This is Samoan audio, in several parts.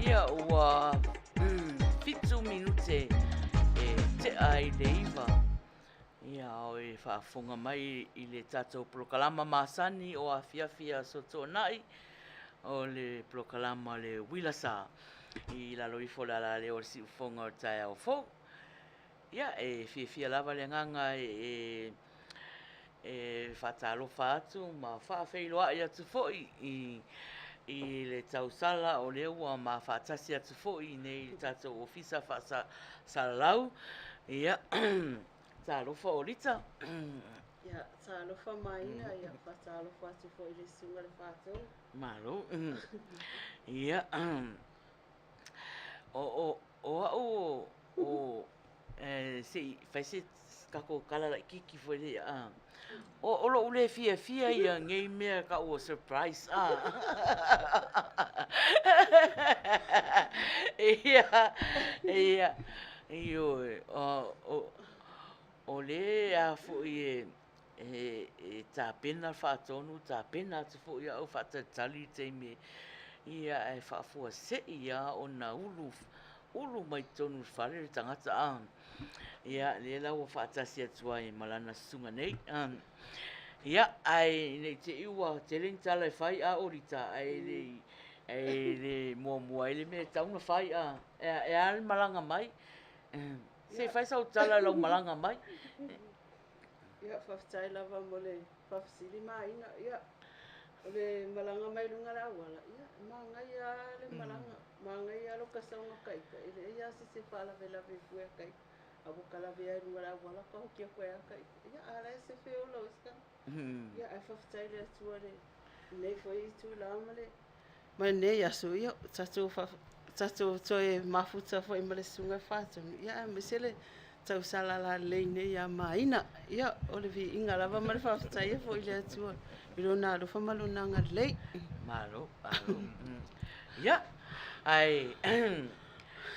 Ia ua 7 minute e tea ai le 9. Ia o e faafofoga mai i le tatou polokalama masani o Afiafi Aso Toonai, o le polokalama le Uila Sa i lalo ifo o le alaleo o le siufofoga o le taeao fou. Ia, e fiafia lava le agaga e e faatalofa atu ma faafeiloai atu foi i i le tausala o lea ua ma faatasi atu foi i inei i le tatou Ofisa Faasalalau. Ia, talofa Olita. Ia, talofa Maina, ia faatalofa atu foi i le Susuga i le Faatonu. Malo. Ia, o, o, o au o, e, se i fai se tatou tala laitiiti foi lea, a. O, o lou le fiafia ia nei mea tau o surprise, a. Ia, ia, ioe, o, o, o lea a foi e, e, e tapena le faatonu, tapena atu foi au faatalitali i le taimi e, ia ae faafuasei lava ona ulu, ulu mai totonu o le fale le tagata a. Ia, lea la ua faatasi atu ai ma lana susuga nei. Ia, ae ne i te i ua tele ni tala e fai a o Rita, ae le i, e le muamua ai le mea e tatau ona fai a, e a le malaga mai? Se i fai sau tala i lau malaga mai. Ia, faafetai lava mo le faafesili Maina. Ia, o le malaga mai luga o le auala, ia, e manaia lava le malaga, manaia lava lota sauga ka ita, e leai lava se isi e faalavelave fua ia ka ita. A ua ta lavea ai luga o le auala, ta oti atu ai lava ka ita. Ia, a o le a se feola o isi tagata. Ia, ae faafetai i le Atua i lenei foi itula ma le ma lenei aso, ia, tatou, tatou toe mafuta foi ma le Susuga i le Faatonu, ia, aemaise le tausala lalelei nei ia Maina. Ia, o le viiga lava ma le faafetai e foi i le Atua i Lona alofa ma Lona agalelei. Malo, malo. Ia, ae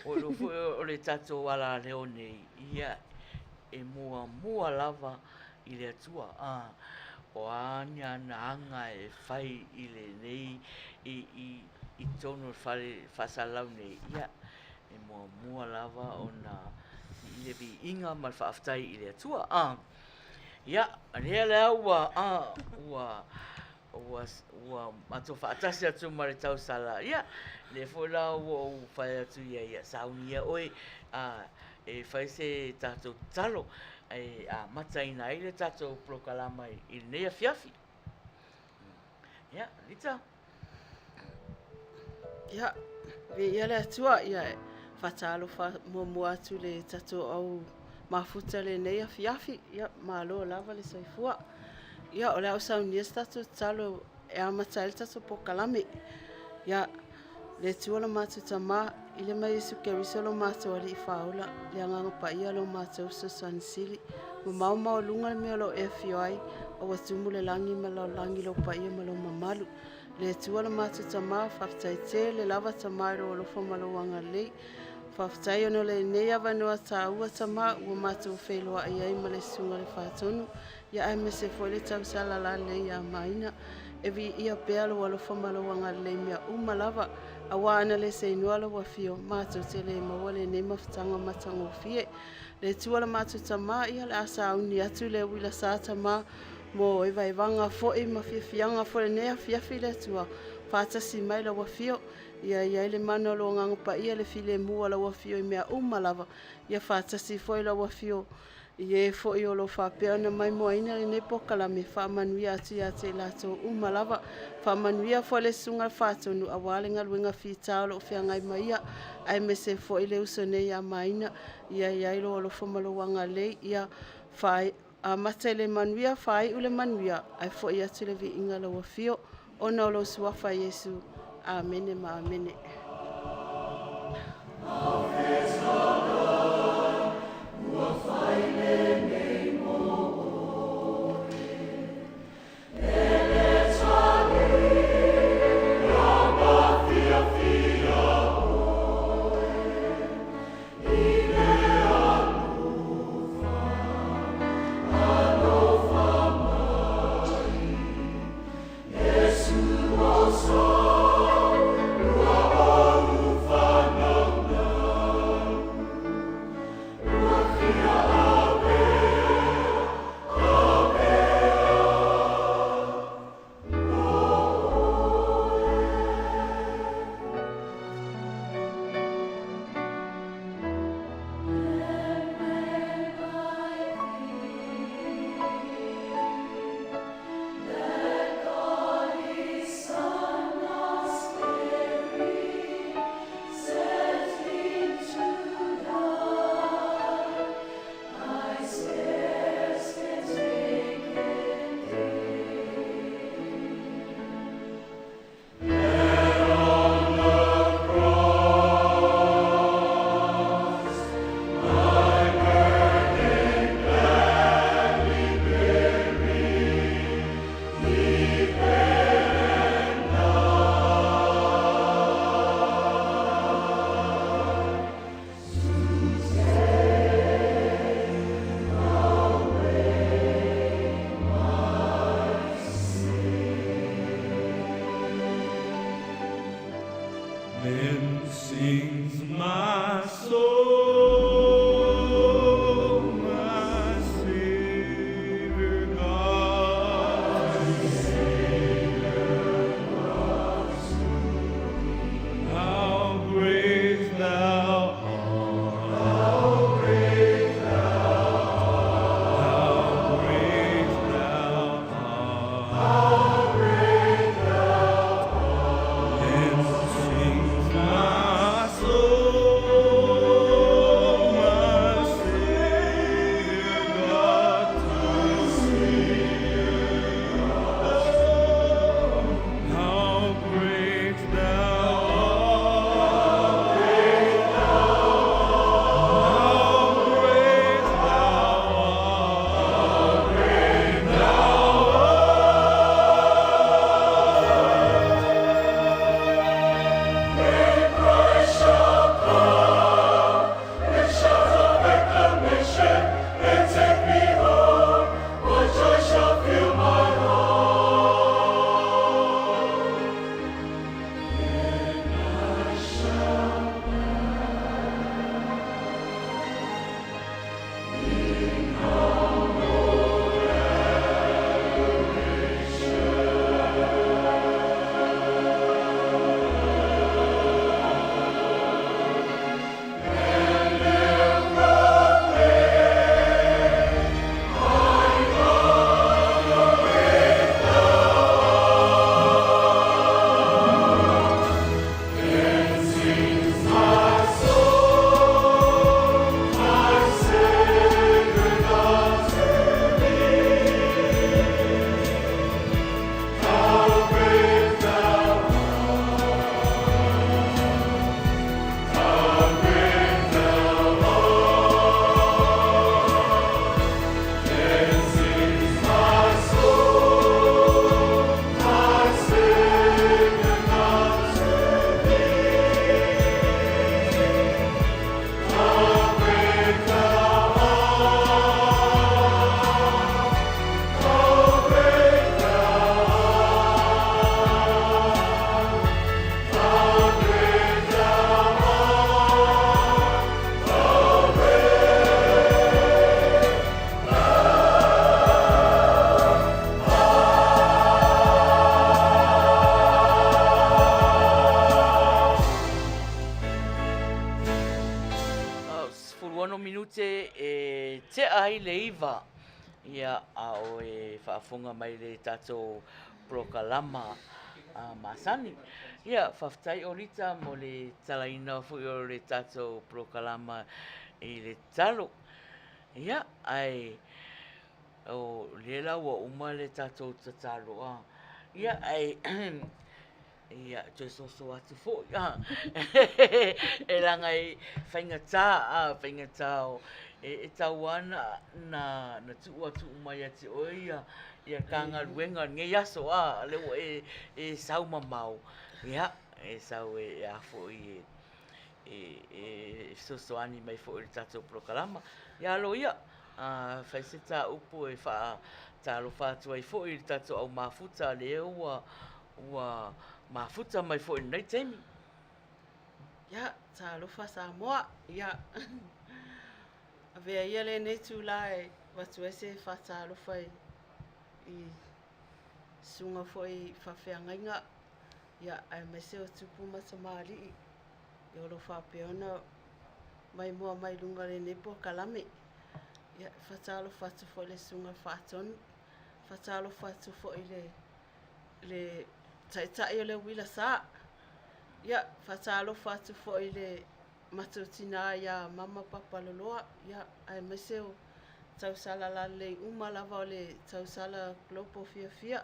ua iloa foi o le tatou alaleo nei, ia, e muamua lava i le Atua, a, o a ni ana aga e fai i lenei, i, i, i totonu o le fale faasalalau nei, ia, e muamua lava ona i le viiga ma le faafetai i le Atua. A, ia, lea la ua, a, ua, ua, ua matou faatasi atu ma le tausala, ia, lea foi la ua ou fai atu i ai, ia, sauni ia oe, a, e fai se tatou tatalo e amataina ai le tatou polokalama i lenei afiafi. Ia, Lita. Ia, viia le Atua, ia faatalofa muamua atu i le tatou au mafuta i lenei afiafi. Ia, malo lava le soifua. Ia, o le a ou saunia se tatou tatalo e amata ai le tatou polokalame. Ia, Le Atua lo matou Tama, i le ma Iesu Keriso lo matou Alii Faaola, le Agaga Paia lo matou Fesoasoani Sili, mamao maualuga le mea o lo o e afio ai, a ua tumu le lagi ma le lalolagi i lou paia ma lou mamalu. Le Atua lo matou Tama, faafetai tele lava Tama i lou alofa ma lou agalelei. Faafetai ona o lenei avanoa taua Tama ua matou feiloai ai ma le Susuga i le Faatonu, ia aemaise foi le tausala lalelei ia Maina. E viia pea lou alofa ma lou agalelei i mea uma lava, aua ana le seinoa lau afio, matou te le maua lenei mafutaga matagofie. Le Atua le matou Tama, ia o le a sauni atu le uila sa Tama mo evaevaga foi ma fiafiaga foi i lenei afiafi le Atua, faatasi mai lau afio, ia i ai le mana o lou Agaga Paia, le filemu o lau afio i mea uma lava, ia faatasi foi lau afio I e foi o lo o faapea ona maimoaina lenei polokalame, faamanuia atu ia te i latou uma lava. Faamanuia foi le Susuga i le Faatonu aua le galuega fita o lo o feagai ma ia, aemaise foi le uso nei ia Maina, ia i ai lou alofa ma lou agalelei, ia amata i le manuia, faaiu le manuia, ae foi atu le viiga i lau afio, ona o lou suafa Iesu. Amene ma amene. 26 minute e tea ai le 9, ia, a o e faafofoga mai i le tatou polokalama masani. Ia, faafetai Olita mo le talaina foi o le tatou polokalama i le tatalo. Ia, ae o lea la ua uma le tatou tatalo, a, ia, ae Ia, toe soso atu foi, a, e leaga e faigata, a, faigata o, e tau lava na, na, na tuu atu uma ia te oe ia, ia ta galuega o lenei aso, a, lea ua e, e sau mamao, ia, e sau e, a foi, e, e fesoasoani mai foi i le tatou polokalama. Ia alo ia, a fai se ta upu e faatalofa atu ai foi i le tatou au mafuta lea ua, Ua mafuta mai foi i lenei taimi. Ia, talofa Samoa. Ia, avea ia lenei itula e avatu ai se faatalofa i, i susuga foi i faafeagaiga, ia, aemaise o tupu ma tamalii, ia, o lo o faapea ona maimoa mai i luga o lenei polokalame. Ia, e faatalofa atu foi i le susuga i le Faatonu, faatalofa atu foi i le le Taitai o le Uila Sa. Ia, faatalofa atu foi i le matou tinā ia Mama Papaloloa, ia, aemaise o tausala lalelei uma lava o le tausala Global fiafia.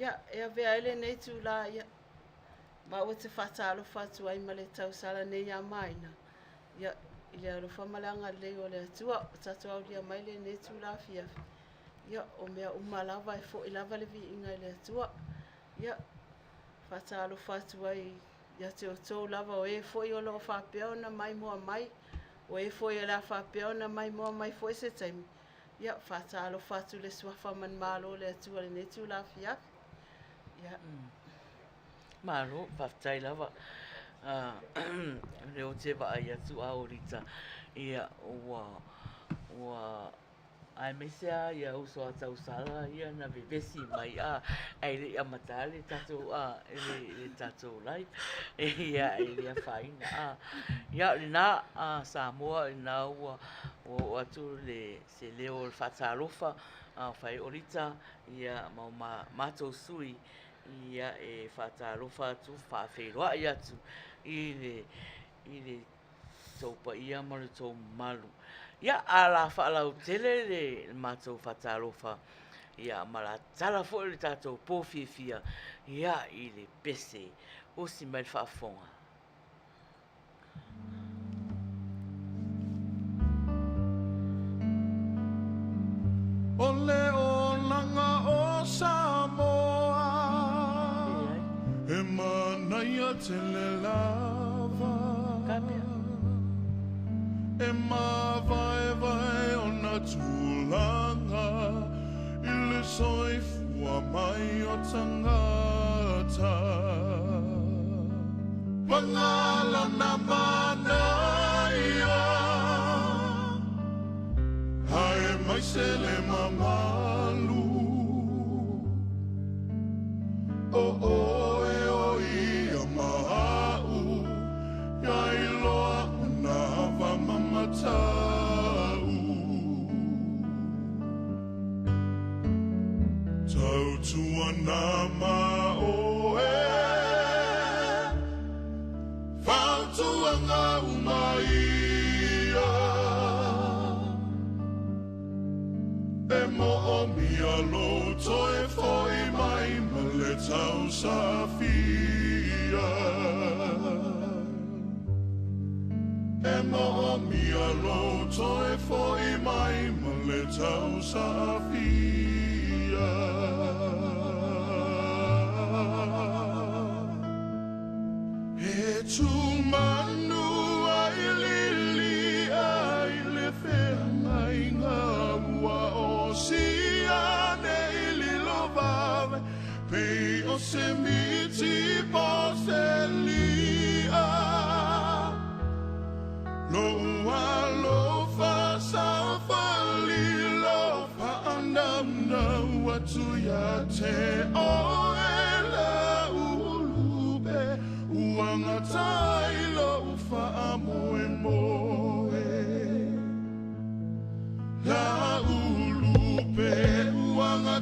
Ia, e avea ai lenei itulā, ia, maua te faatalofa atu ai ma le tausala nei ia Maina, ia, i le alofa ma le agalelei o le Atua, ua tatou aulia mai lenei itulā afiafi. Ia, o mea uma lava e foi lava le viiga i le Atua. Ia, faatalofa atu ai ia te outou lava o e foi o lo o faapea ona maimoa mai, o e foi o le a faapea ona maimoa mai foi se taimi. Ia, faatalofa atu i le Suafa manumalo o le Atua i lenei itula afiafi. Ia. Malo, faafetai lava. O lea ou te vaai atu a Olita, ia, ua, ua Aemaise lava ia uso a tausala ia na vevesi mai a ae le i amata le tatou a le tatou live ia e le afaina a. Ia o lena a Samoa o lena ua oo atu le se leo o le faatalofa a o fai Olita ia ma o matou sui ia e faatalofa atu faafeiloai atu i le i le tou paia ma lo tou mamalu. Ia, a la faalautele le matou faatalofa, ia, ma la tala foi le tatou pō fiafia, ia, i le pese usi mai le faafofoga. O le olaga o Samoa He manaia tele lava E māvaevae ona tulaga I le soifua mai o tangata Paga lona manaia Aemaise le mamalu O oe o ia ma a'u Ia iloa ona ava ma matau Tautuana ma oe Fautuaga uma ia E moomia lou toe fo'i mai ma le tausafia E moomia lou toe fo'i mai ma le tausafia He tumanu ai lili ai le feagaiga ua osia nei lilo vave pei o se miti po se li'a Lou alofa sa falilo fa'anaunau atu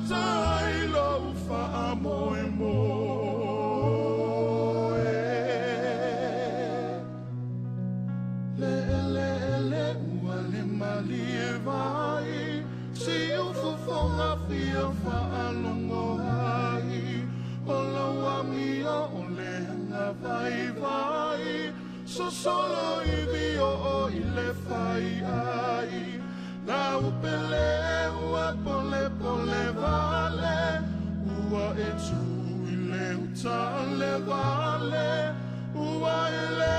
amata ai lou faamoemoe. Leʻeleʻele ua le malie vai, siu fofoga fia faalogo ai, o lau amio o le aga vaivai, sosolo ivi oo i le faiai. Lau pele ua polepole vale, ua e tu i le uta le vale, ua e le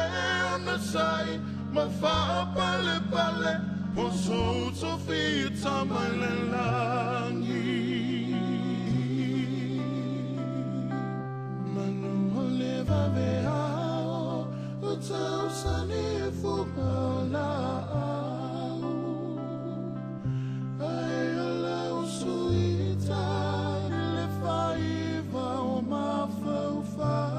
onosai ma faapalepale, poso tofi tama i le lagi. Manu o le vaveao, o tausani e fuga o laau. Ai o lau suita i le faiva o mafaufau.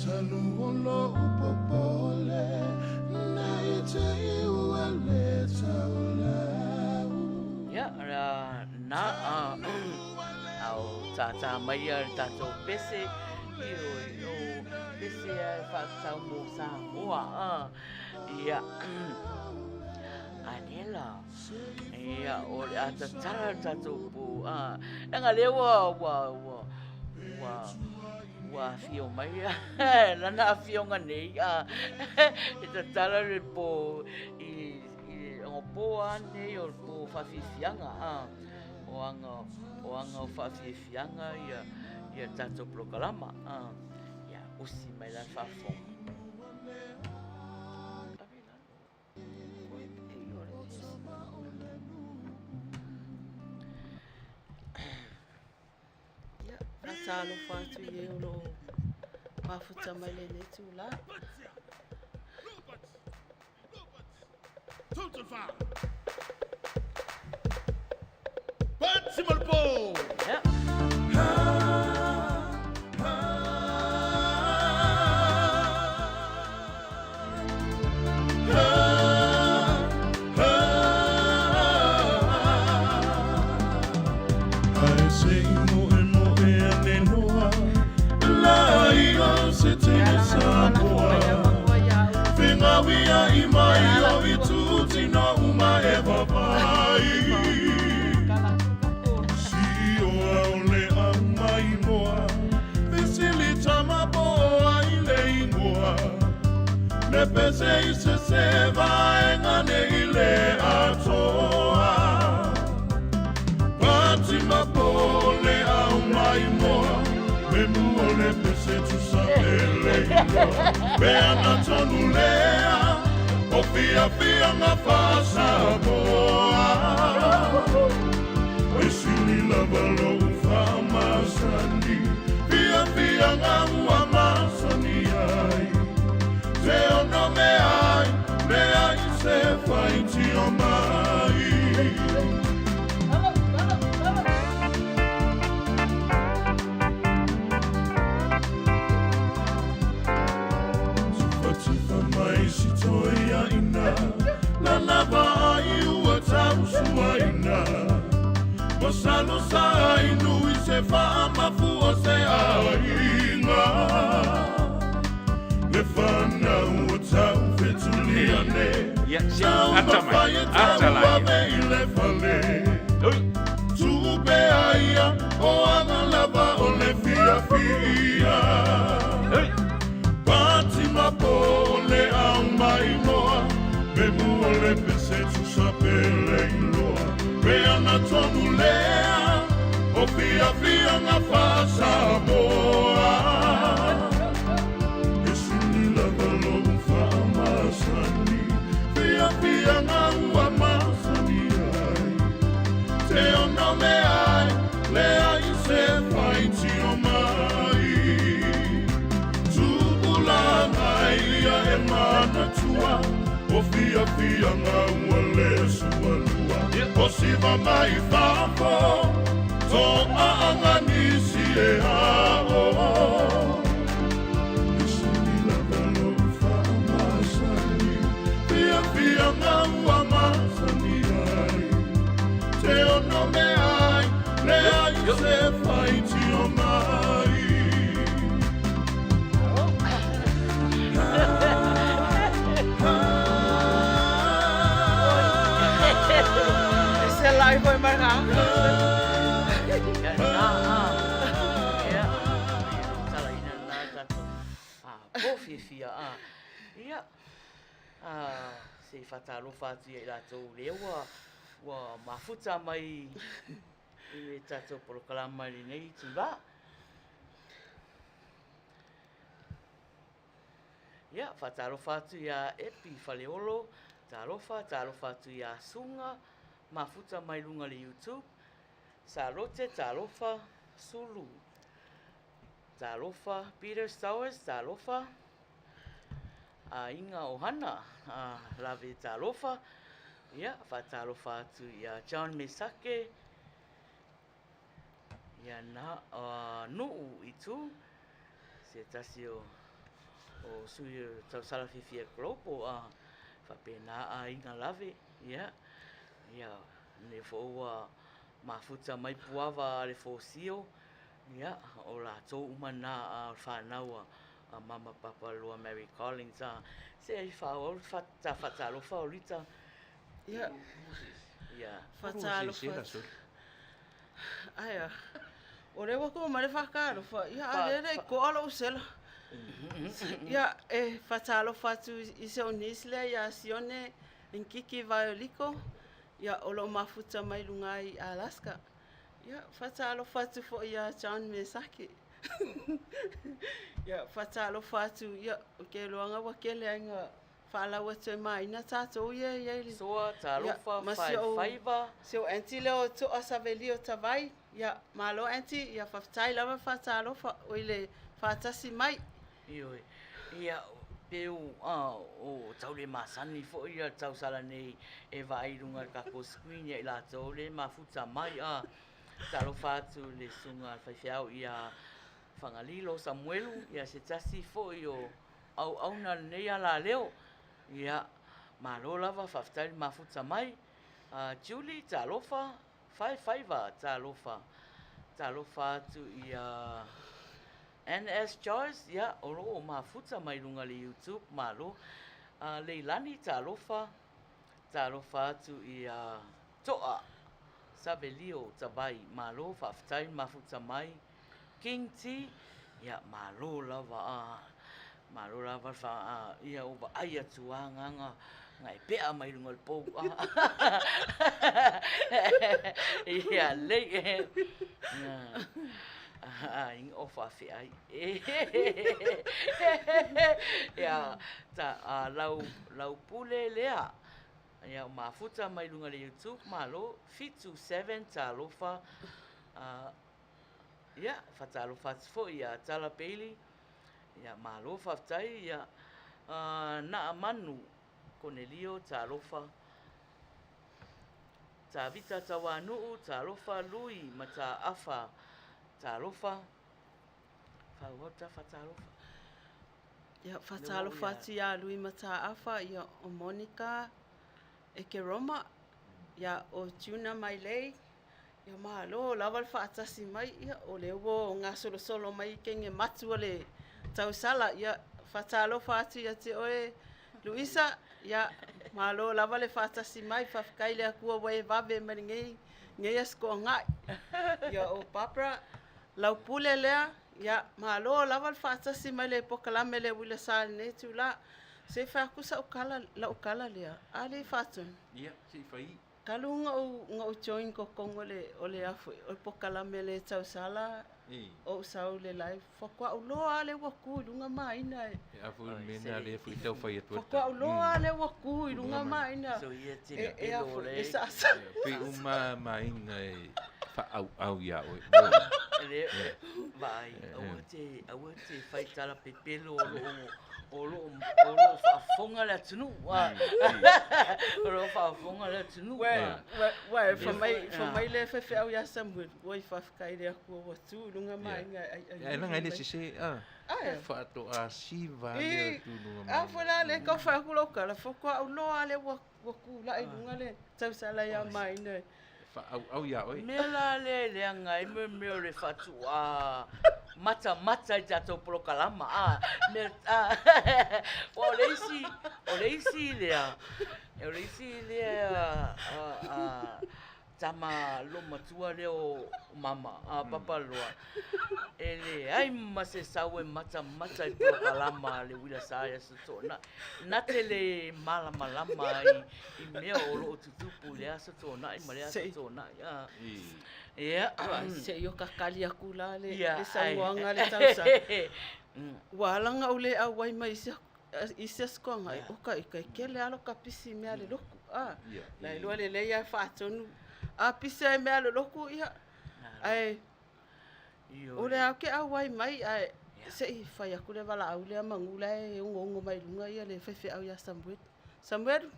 Tanu o lou popole, nei te i ua le taulau. Ia, ra na ao tātā mai a le tātou pese, i o, o pese a e whātau mō Samoa. Ia, anela. Ia, o le ata tara le tātou pō. Nanga lea ua, ua, ua, ua, ua afio mai lana afioga nei, e tatala le pō i, i o pō a nei o le pō whaafiafiaga, o anga, o anga o whaafiafiaga ia, ia tātou polokalama. Ia, usi mai la faafofoga. Ave lalo. Ia, faatalofa atu i e o lo o mafuta mai lenei itulā. Ia. Ae se i moemoe ane loa, la ia se teine Samoa. Fegauiaʻi mai o i tūtino uma e vavai. Sioa o le au maimoa, fesili tama po o ai le igoa. Le pese i se se vaega nei le atoa. Pati ma po le au maimoa, me mu o le pese tusa pele iloa. Pe ana tonu lea, o fiafiaga faa-Samoa. E sili lava lou faamasani, fiafiaga ua masani ai. Te ono mea ai, leai se faitio mai. Tufatufa mai si toeaina, lalava ai ua tausuaina. Masalo sa inu i se faamafu o se aiga. Le fanau o taufetulia ne, Ia, se, ata mai, taumafai e ata la ia. tauave i le fale. Ui, Tupe aia o aga lava o le fiafia. Ui. Pati ma po le au maimoa, me mu o le pese tusa pele iloa. Pe ana tonu lea, o fiafiaga faa-Samoa. E sili lava lou faamasani, fiafiaga ua masani ai. Te ono mea ai, leai se faitio mai. Tupulaga ia e manatua, o fiafiaga ua le sualua. O siva mai fafo, toaaga nisi e ao. E sili lava lou faamasani, fiafiaga ua masani ai. Te ono Vaai foi ma le Ia, na, a. Ia, talaina na tatou. A, po fiafia, a. Ia, a, se i faatalofa atu ia i latou lea ua, ua mafuta mai i le tatou polokalama i lenei itulā. Ia, faatalofa atu iā Epi Faleolo, talofa, talofa atu iā Suga, mafuta mai luga le YouTube, Salote, talofa, Sulu, talofa, Peter Stowers, talofa, Aiga Ohana, lave talofa, ia, faatalofa atu iā John Mesake, Ia na Nuu i tu se tasi o o sui o tausala fiafia global a faapena aiga lave ia ia nei foi ua mafuta mai puava a le fosio ia o latou uma na a o le fanau a Mama Papa Lua Mary Collins a se i faaauau le faatalofa o Lita ia ia faatalofa Aea, o lea ua tuu mai le faatalofa, ia a lea le i toa lou sela. Ia, e faatalofa atu i si ou niece lea ia Sione Nkiki Violiko, ia o lo o mafuta mai luga i Alaska. Ia, faatalofa atu foi ia John Mesaki. Ia, faatalofa atu, ia, ou te iloa ua tele ai ina Faalau atu e maina tatou ia e iai le Soa, talofa, ma si ou faifaiva. Si ou aunty lea o Toa Savelio Tavai, ia malo aunty, ia faafetai lava faatalofa oi le faatasi mai. Ioe, ia pe u a o tau le masani foi ia tausala nei e vaai i luga o le tatou screen ia i latou le mafuta mai a talofa atu i le susuga a le faifeau ia Fagalilo Samuelu ia se tasi foi o auauna lenei alaleo. Ia, malo lava, faafetai le mafuta mai. Julie, talofa, Faifaiva, talofa, talofa atu ia NS Joyce, ia, o lo o mafuta mai luga le YouTube, malo. Leilani, talofa, talofa atu ia Toa Savelio Tavai, malo, faafetai le mafuta mai. King T, ia malo lava a, malo lava le fa, a, ia ua vaai atu a agaga na e pea mai luga o le pou a. Ia lei e, a, inga o faafeai. Ia, ta, a, lau, lau pule lea, ia mafuta mai luga le YouTube, malo, 77 talofa, a, Ia, faatalofa atu foi ia Tala Bailey, ia malo faafetai, ia Naamanu Konelio, talofa, Tavita Tauanuu, talofa, Lui Mataafa, talofa, faaauau ta faatalofa. Ia, faatalofa atu ia Lui Mataafa, ia o Monica Ekeroma, ia o Juna Mailei, Ia malo lava le faatasi mai, ia o lea ua gasolosolo mai kenge matu o le tausala. Ia faatalofa atu ia te oe Luisa, ia malo lava le faatasi mai, faafetai le Atua ua e vave mai lenei nei aso toagai. Ia o Barbara Laupule lea, ia malo lava le faatasi mai le polokalame le uila sa i lenei itula. Se i fai atu sau tala, lau tala lea, a le faatonu. Ia, se i fai. Talu na ou na ou join totonu o le o le a foi o le polokalame le tausala o ou sau i le live faatoa ou loa a lea ua tu i luga maina e A foi le mea lena lea foi tau fai atu ai faatoa ou loa a lea ua tu i luga maina e e a foi e saasa Pei uma maina e faaauau ia oe. Le vaai aua te aua te fai tala pepelo o loo O lo o lo o faafofoga le atunuu. O lo o faafofoga le atunuu. Ua, ua, ua, e fai mai, fai mai le faifeau ia Samuel, oi faafetai i le Atua ua tu i luga ma aiga e aiai. Ae leaga e le sese, a. Ae. Faatoa siva lea tu i luga ma A foi la lea tau fai atu lau tala, faatoa ou loa lea ua ua tulai i luga le tausala ia Maina. Faaauau ia oe. Mea la lea e leaga ai mo mea o le faatu'a matamata i tatou polokalama a mea a aua o le isi o le isi lea o le isi lea a a. tama loomatua lea o mama a Papaloa, e leai ma se sau e matamata i polokalama a le Uila Sa i Aso Toonai. Na te le malamalama ai i mea o loo tutupu i le Aso Toonai ma le Aso Toonai. Ia. Se i o kakali aku la le saunoaga a le tausaga. Ua ala ona ou le auai mai i isi aso agai, oka i kai kele lava loka pisi i mea a le lotu. La e iloa lelei lava e faatonu. A pisi lava i mea a le lotu, ia, ae o lea ou te auai mai ae se i fai atu le valaau lea manu la e ogoogo mai luga le faifeau ia Samuelu. Samuelu,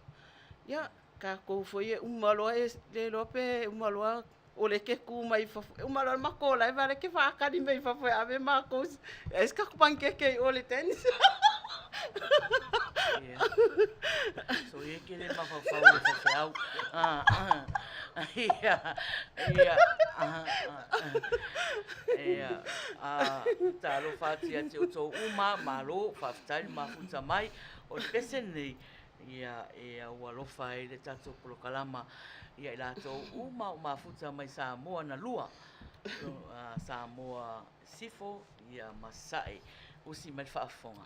ia tatou foi e uma loa e le iloa pe uma loa o lea e te tu mai fafo, e uma loa le matou live a o lea e te faatali mai fafo e ave matou e ai se tatou panikeke i o i le Denny's. Ia. Soia e te le mafaufau i le faifeau. Ia, ia, ia. Talofa atu ia te outou uma, malo, faafetai le mafuta mai. O le pese lenei, Ia e aualofa ai le tatou polokalama ia i latou uma o mafuta mai Samoa na lua, Samoa Sifo ia ma Sasae. Usi mai le faafofoga.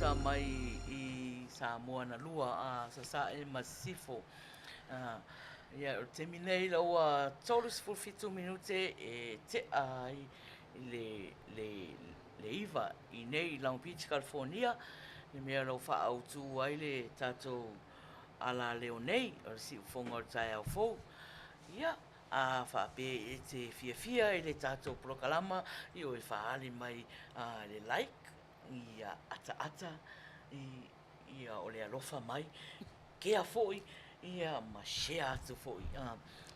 mafuta mai i Samoa na lua a Sasae ma Sisifo. Ia, o le taimi nei la ua 37 minute e tea ai le, le, le 9 i nei i Long Beach, California, le mea o lo o faaautu ai le tatou alaleo nei o le siufofoga o le taeao fou. Ia, a faapea e te fiafia i le tatou polokalama, ia e faaali mai le like, ia ataata, ia o le alofa mai, kea foi, ia ma share atu foi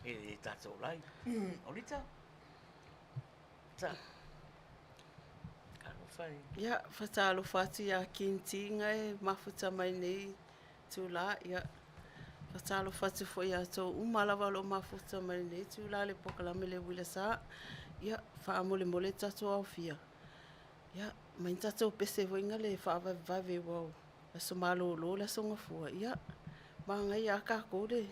i le tatou live. Olita? Ta. Alofa e. Ia, fatalofa atu ia Kinti e mafuta mai nei itula. Ia, fatalofa atu foi ia outou uma lava o lo o mafuta mai lenei itula i le polokalame le Uila Sa. Ia, faamolemole tatou aofia. Ia, mai ni tatou pese foi nga le faavavevave ua o aso malolo le aso gafua. Ia, manaia lava tatou le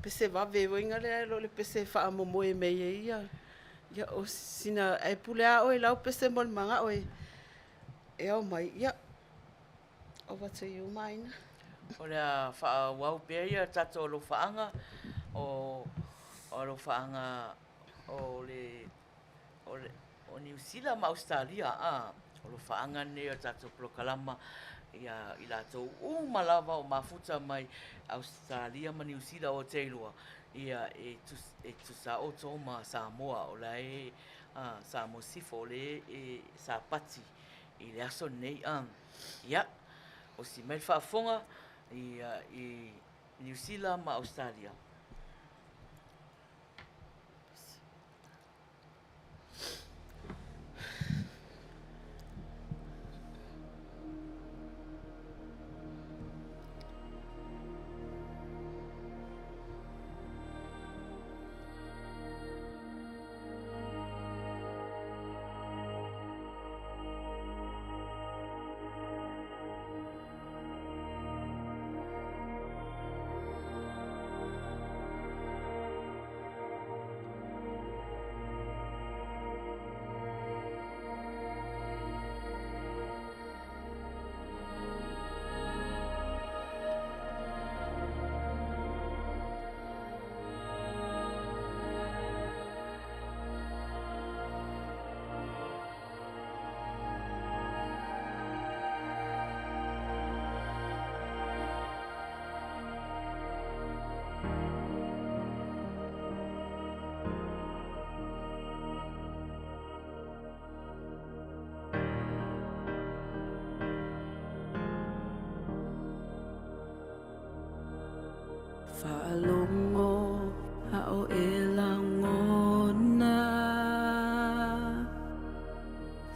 pese vave foi nga lea i lo le pese faamomoe mai ai ia. Ia, o sina, ae pule lava oe i lau pese mo le manao e ao mai. Ia, over to you, Maina. O le a faaauau pea ia tatou alofaaga o alofaaga o le o le o Niu Sila ma Ausetalia a o alofaaga nei o tatou polokalama ia i latou uma lava o mafuta mai Ausetalia ma Niu Sila o te iloa ia e e tutusa outou ma Samoa o la e Samoa Sisifo o le e sapati i le aso lenei a ia osi mai le faafofoga ia i Niu Sila ma Ausetalia. Faalogo a o e lagona.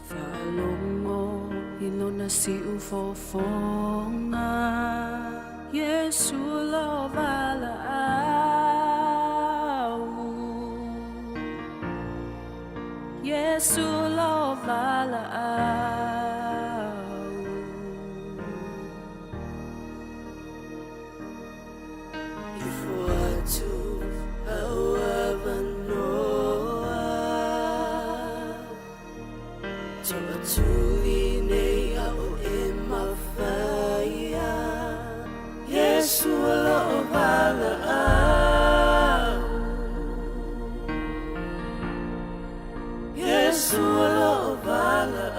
Faalogo i lona siufofoga. Iesu lo valaau. Iesu lo valaau. Ifo atu au avanoa. Toatuli nei a'o e mafaia. Iesu o lo'o valaau. Iesu o lo'o valaau.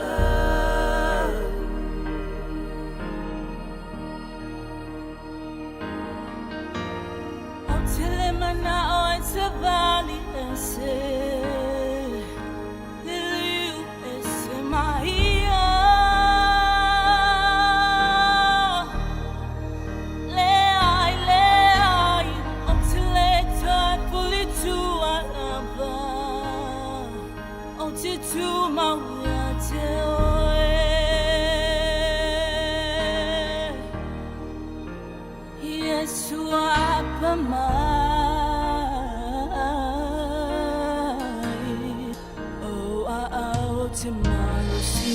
Ou te le mana'o e savali ese, liliu ese mai ia. Leai, leai, ou te le toe pulitua lava, ou te tumau ia te oe. Iesu apa mai, oh aao te malosi.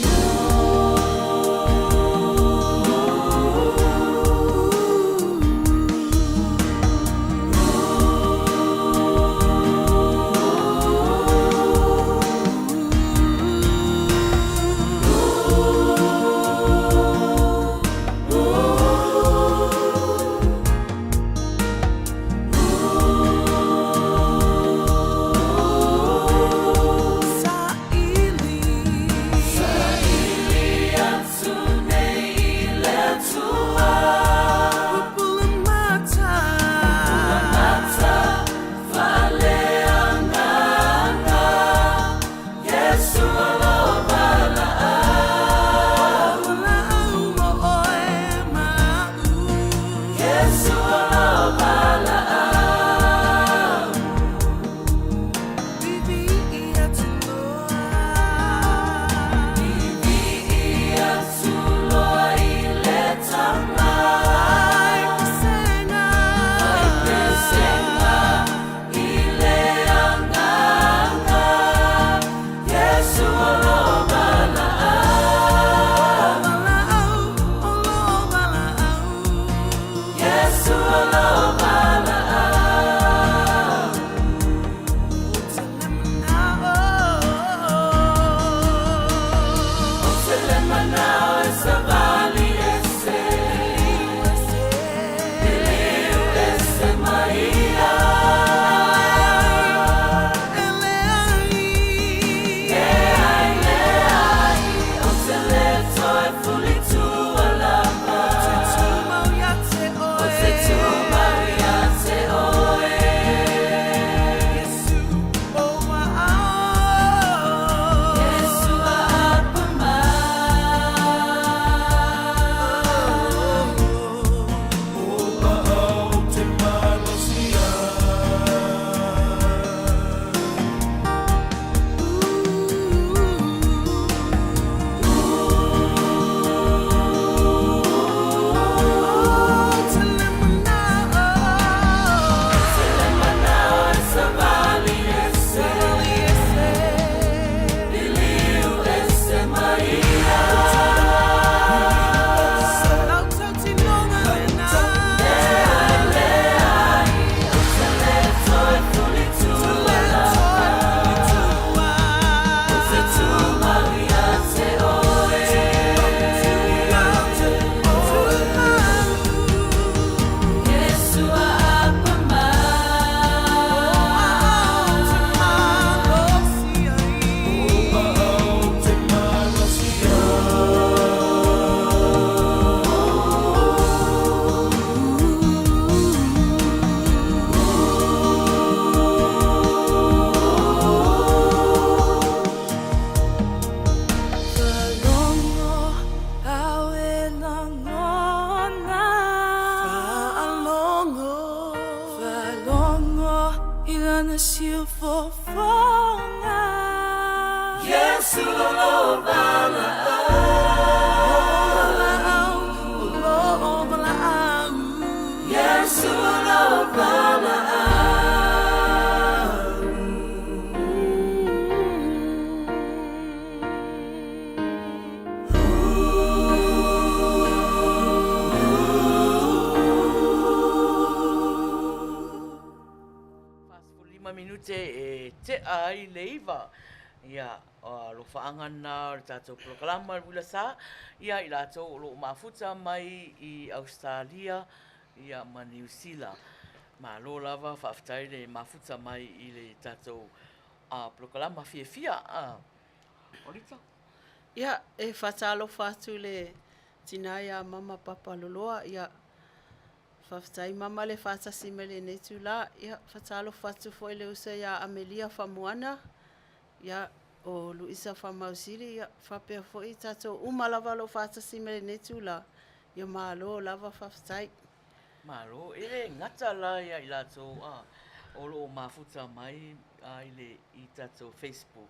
45 minute e tea ai le 9. Ia, alofaaga lena o le tatou polokalama le uila sa, ia i latou o lo o mafuta mai i Ausetalia ia ma Niu Sila. Malo lava, faafetai le mafuta mai i le tatou polokalama fiafia. Olita? Ia, e faatalofa atu i le tina ia Mama Papa Loloa, ia, faafetai Mama le faatasi mai lenei itula. Ia, faatalofa atu foi i le uso ia Amelia Famuana, ia, o Luisa Faamausili, ia, faapea foi i tatou uma lava o lo o faatasi mai lenei itula. Ia, malo lava faafetai. Malo. E le gata la ia i latou o lo o mafuta mai i le i tatou Facebook,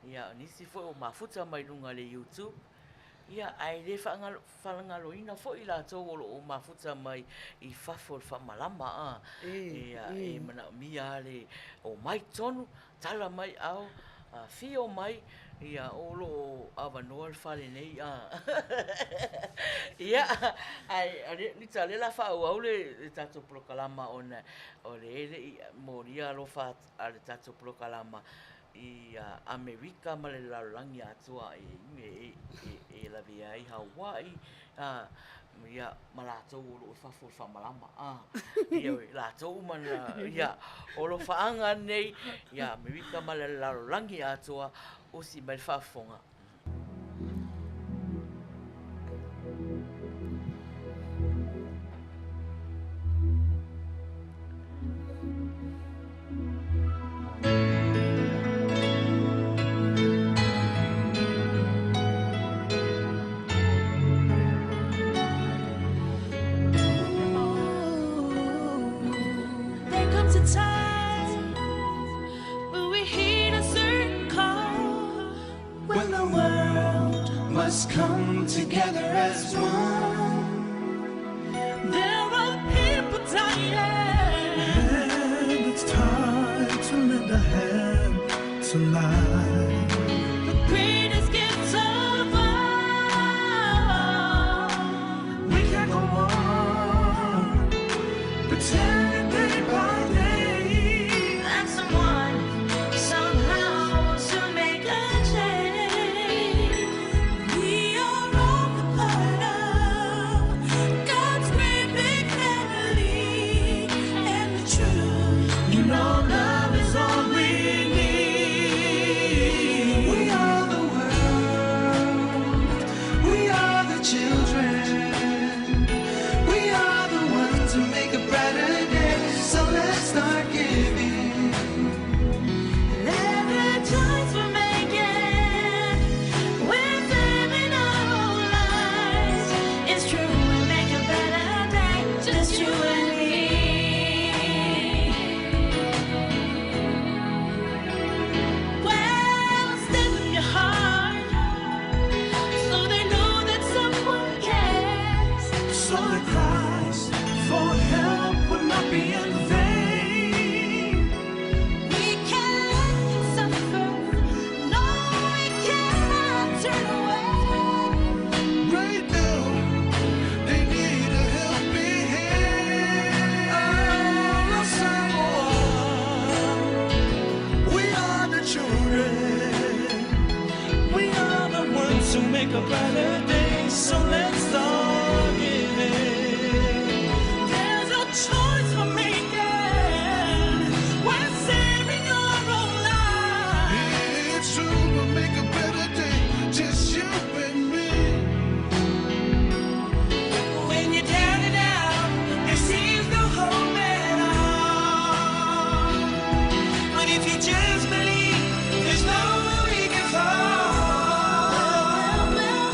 ia, o nisi foi o mafuta mai luga i le YouTube, ia, ae le faagaloina foi i latou o lo o mafuta mai i fafo o le faamalama, a. Ia, e manaomia lava le omai tonu, tala mai ao, afio mai, ia, o lo o avanoa le fale nei, a. Ia, ae, Lita, o lea o le a faaauau le tatou polokalama ona o lea e le i molia alofa a le tatou polokalama i Amerika ma le lalolagi atoa e lavea ai Hawaii, ia, ma latou o lo o i fafo o le faamalama, ia, latou uma na, ia, o alofaaga nei ia Amerika ma le lalolagi atoa, osi mai le faafofoga. come together as one. There are people dying. And it's time to lend a hand to life. The greatest gift of all. We can't go on pretending day by day that someone somehow will soon make a change. We are all a part of God's great big family, and the truth, you know, love is all we need. We are the world. We are the children. We are the ones who make a brighter day. So let's start giving. Every choice we're making, we're saving our own lives. It's true, we make a better day, just you and me. Well, step in your heart, so they know that someone cares. So the cries for help will not be in vain. We can't let them suffer. No, we cannot turn away. Right now, they need a helping hand. Oh, Samoa, we are the children. We are the ones who make a brighter day. So let's start giving. There's a choice we're making. We're saving our own lives. It's true, we'll make a better day. Just you and me. When you're down and out, there seems no hope at all. But if you just believe, there's nowhere we can fall. Well,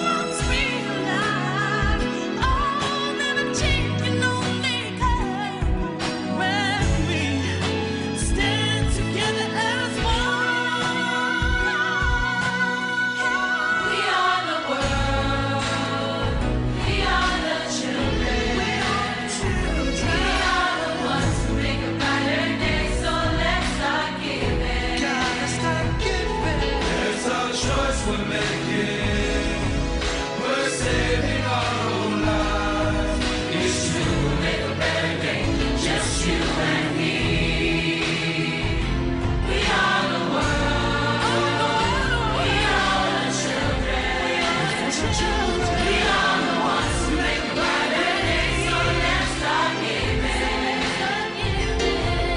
once we alive, all that a change can only come when we stand together as one. We are the world. We are the children. We are the children. We are the ones who make a brighter day. So let's start giving. Gotta start giving. There's a choice we're making. We're saving our own lives. It's true, we'll make a better day. Just you and me. We are the world. We are the children. We are the ones who make a brighter day. So let's start giving.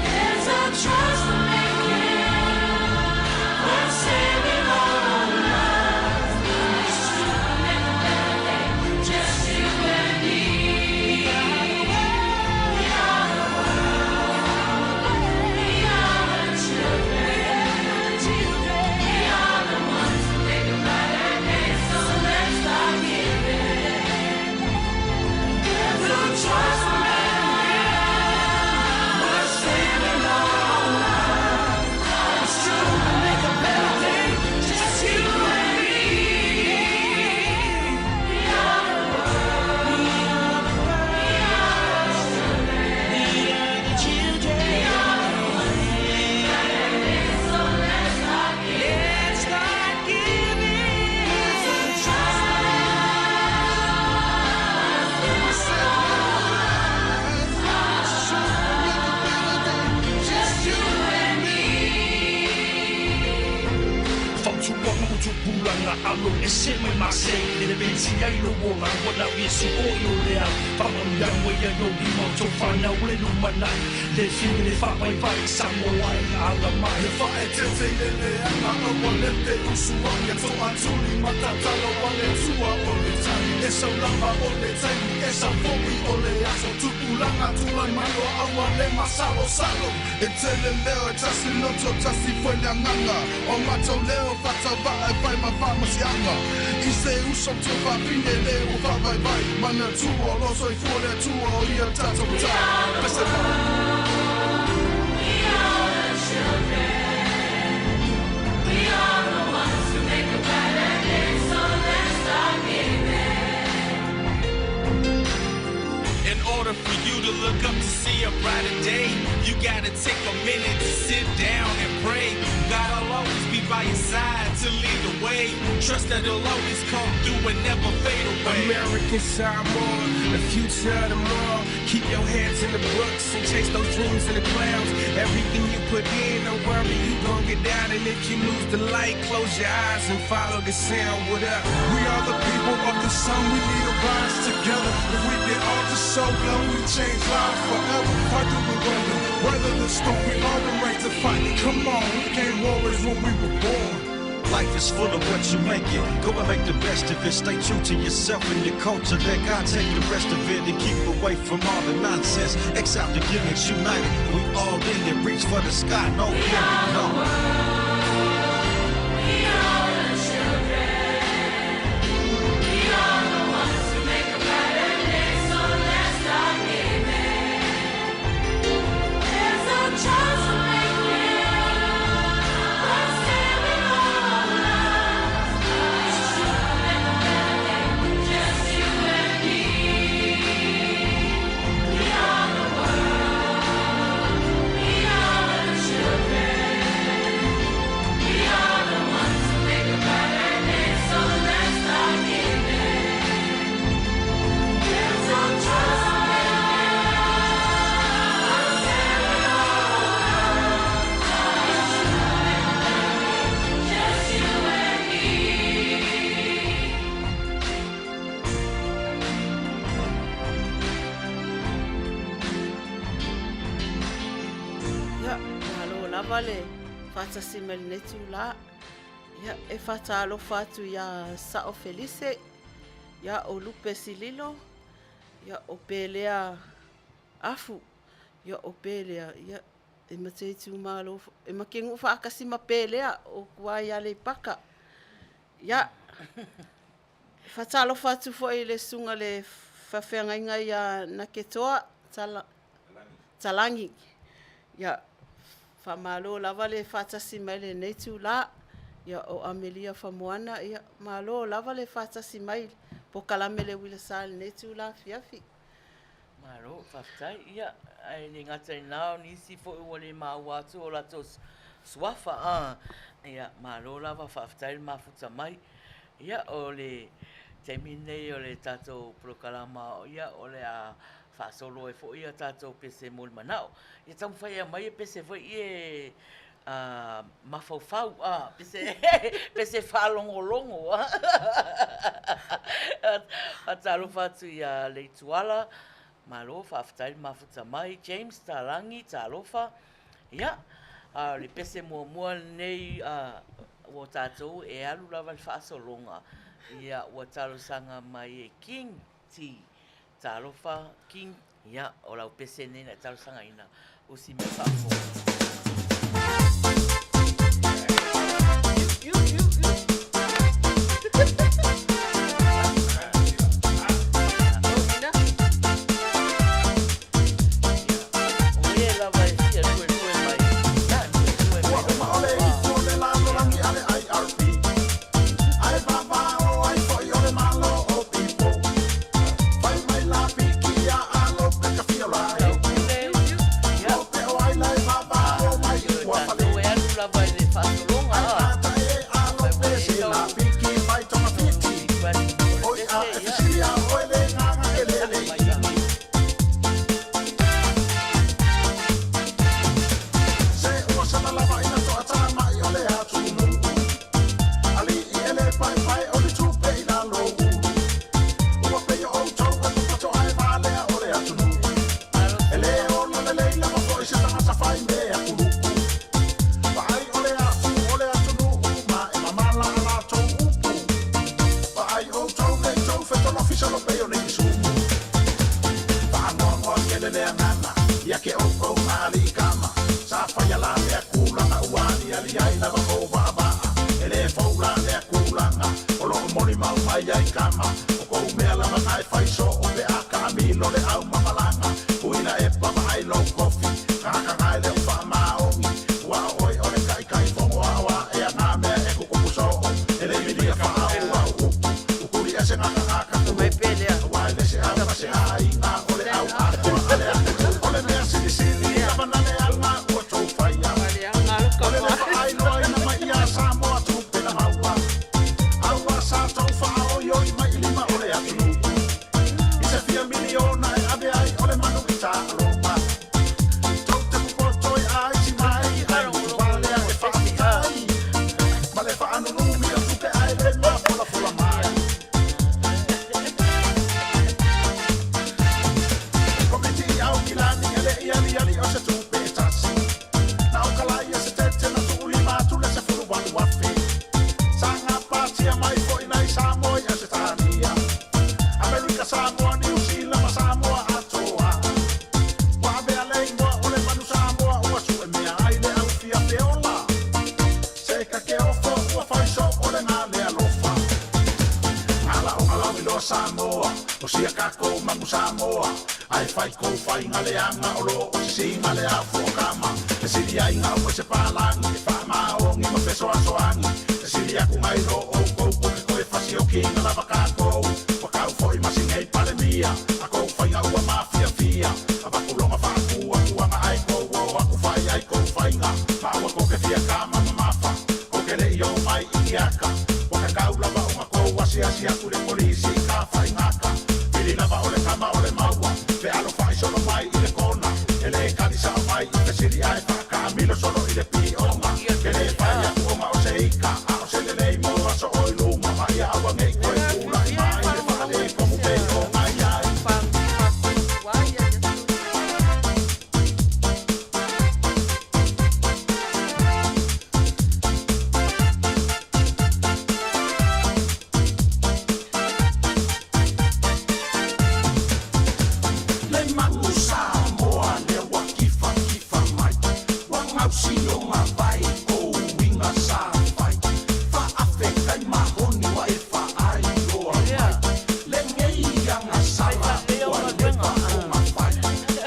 There's a choice we're making. We're saving our own lives. It's true, we'll make a better day. Just you and me. We are the world. We are the children. We are the ones who make a brighter day. So let's start giving. There's a choice we're making. We're saving our own lives. It's true, we'll make a better day. Just you and me. We are the world. We are the world. We are the children. We are the children. We are the ones who make a brighter day. So let's start giving. Let's start giving. There's a choice Just you and me. Fautuaga o tupulaga alo e se mai masei Le peti ai lo ola wana i su o i o lea Whamanuiaga ia i o lima o tau whanau le lumanai Le whiu le whawai vai Samoa ai ala mai. Le whaetete i le leanga aua le te usuanga Toa tuli matatalo a le tua o le tai E sau lava o le taimi e sau foi o le aso Tupulaga tulai mai o aua le masalo salo. E tele leo e tasi loto tasi foi le agaga O matou leo faatauva'a e fai ma faamalosiaga I se uso te faapine le ua faavaivai Manatua o lo soifua le Atua o ia tatou matai Pese mai. We are the children. We are the ones who make a brighter day. So let's order for you to look up to see a brighter day, you gotta take a minute to sit down and pray. God'll always be by your side to lead the way. Trust that he'll always come through and never fade away. American Samoa, the future of tomorrow. Keep your heads in the books and chase those dreams in the clouds. Everything you put in, don't worry, you gon' get out. And if you lose the light, close your eyes and follow the sound. What up? We are the people of the sun, we need to rise together. If we get all to show love, we change lives forever. Fight through the weather, weather the storm, we all the right to fight. Come on, we became warriors when we were born. Life is full of what you make it. Go and make the best of it. Stay true to yourself and your culture. Let God take the rest of it and keep away from all the nonsense. X out the gimmicks, united. We all in it. Reach for the sky. No gimmick, no. We are the children. We are the ones who make a brighter day. So let's start giving. There's a choice we're making. We're saving our lives. It's true, we'll make a better day. Just you and me. We are the world. We are the children. We are the ones who make a better day, so let's start giving. There's no choice we're making. We're saving our lives. It's true, we'll make a better day. Just you and me. Ia, malo lava le faatasi mai lenei itulā. Ia, e faatalofa atu iā Sao Felise, ia o Lupe Sililo, ia o Pelea Afu, ia o Pelea, ia e ma te itumalo, e ma ke nu'u faatasi ma Pelea o tuā i Aleipata. Ia, e faatalofa atu foi i le susuga i le faafeagaiga iā Naketoa Tala, Talagi. Ia, faamalo lava le faatasi mai i lenei itulā. Ia, o Amelia Famoana, ia, malo lava le faatasi mai i le polokalame le Uila Sa i lenei itulā afiafi. Malo, faafetai. Ia, ae le gata i lena, o nisi foi ua le maua atu o latou suafa, a. Ia, malo lava, faafetai le mafuta mai. Ia, o le taimi lenei o le tatou polokalama, ia, o le a faasolo ai foi a tatou pese mo le manao. Ia taumafai e aumai pese foi ia e mafaufau, a, pese, pese faalogologo. Faatalofa atu ia Leituala, malo, faafetai le mafuta mai. James Talagi, talofa. Ia, a o le pese muamua lenei ua tatou e alu lava le faasologa, ia, ua talosaga mai e King T. Talofa King, ia, o lau pese lenei na e talosagaina, usi mea faafofoga. O e lava e fia tuetue mai, ia, e tuetue mai Ua uma ole ifo le lalolagi a le IRP Ae vavao ai foi o le Malo o Pipo Fai mai la piki ia alo pe ka fia la e Lope o ai lai vavao mai i O tua fale tatou e alu lava i le faasologa, Ai a. ata e alo Fai pe ua le se tau la piki fai tonga fiti tu atu o le Oi a pese, e ia, fisilia oe le nganga e saʻa lele mai lava. Se ua sana lava ina toʻatā mai o le atunuu Aliʻi e le paepae o le tupe i lalo ulu Ua pei o outou e papato ae valea o le atunuu Malo E lē talofa. ola lelei lava foʻi se tagata faimea kuluku Vaai o le afu o le atunuu ma e mamala a latou upu Vaai outou nei tou fetolofi solo pei o nei isumu Faanoanoa kele le agaga ia ke oukou ma alii kama Sa faia la lea kulaga ua aliali ai lava kou vaavaa E lē fou la lea kulaga o loo molimau mai ai kama O kou mea lava na e faisoo pe a kaamilo le aumamalaga Uila e pavaai lou kofi Kagakaga e le o faamaoni Ua o oe o le kaikai fogo aoa e aga mea e kukupu soo E le milia faauu au upu Ukuli ese gagagaka Mai pea lea. Ua e le se au ma se aiga o le au atoa Samoa O sia kako mangu Samoa Ai fai kou whainga le anga o lo o sisinga le afu o kama E sili ai ngau mai se pālangi E whaamaongi ma peso asoangi E sili aku ngai lo o kou ko ke koe fasi o kinga lava kākou Wa kau foi masingei pale mia A kou whainga ua mafia fia A vakulonga whaakua kuanga ai kou o aku whai ai kou whainga Maua ko ke fia kama ma mafa Ko ke le i o mai i aka Waka kau lava o ngā asi asi aku le polisi ka whaingaka Pili lava o le kama o le maua Pe alo whai solo mai i le kona E le kalisa o mai i fesili ai whakamilo solo i le pionga Ke le whai aku o o se ika A o se lelei mo aso o i luma Ma ia aua ngei koe pula i mai Le whaale komu pe o ngai ai. Le mangu Samoa le wa kifa kifa mai Wa ngausi o ngā vai ko winga sa fai Fa afe kai mahoni wa e fa ai loa mai Le ngei anga sala wa leva o ngā fai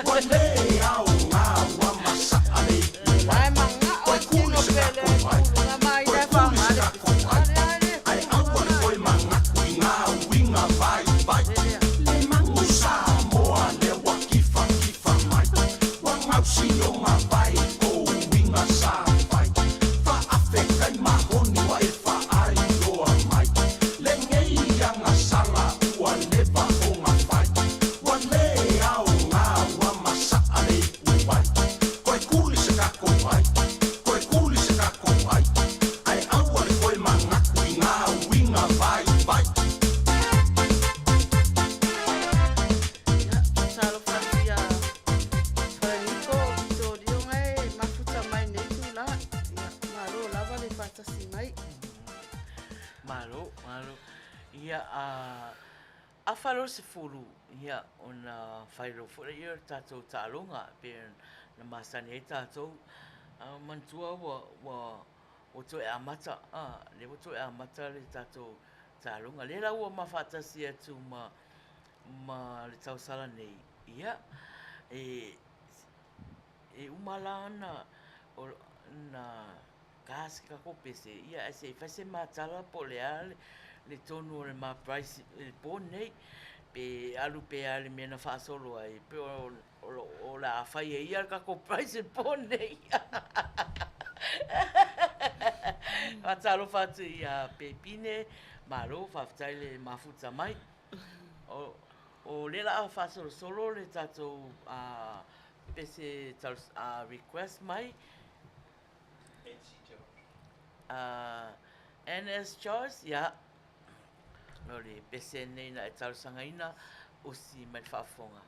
Wa le au ngā wa masa ale i wai Koe kuli se kako ai Koe kuli se kako ai Ai aua le koe mangaku i ngā winga vai vai Le mangu Samoa le wa kifa kifa mai Wa ngausi o ngā vai ko winga sa fai Fa afe kai mahoni wa e fa ai loa mai Le ngei anga sala ua leva o ngā fai Wa le au ngā wa masa ale i wai Koe kuli se kako ai Koe kuli se kako ai Ai aua le koe mangaku i ngā winga vai vai. Talofa atu ia Falaniko Vitorio e mafuta mai nei tula. Ia, malo lava le faatasi mai. Malo, malo. Ia, a, afa loa le 10, ia, ona fai loa foi lea o le tatou taaloga, pe na masani ai tatou. A, manatua ua, ua, ua toe amata, a, lea ua toe amata le tatou taaloga. Lea la ua mafaatasi atu ma, ma le tausala nei, ia, e, e uma la ona, ona ka se tatou pese, ia, ae se i fai se matala po o le a le, le tonu o le ma price i le po lenei, pe alu pea i le mea na faasolo ai, pe o, o, o le a fai e ia le tatou price i le po lenei. Faatalofa atu ia Pepine, malo, faafetai le mafuta mai. O, o lea la a faasolosolo le tatou a, pese talos, a, request mai. NS Charles, ia, o le pese nei na e talosagaina, usi mai le faafofoga.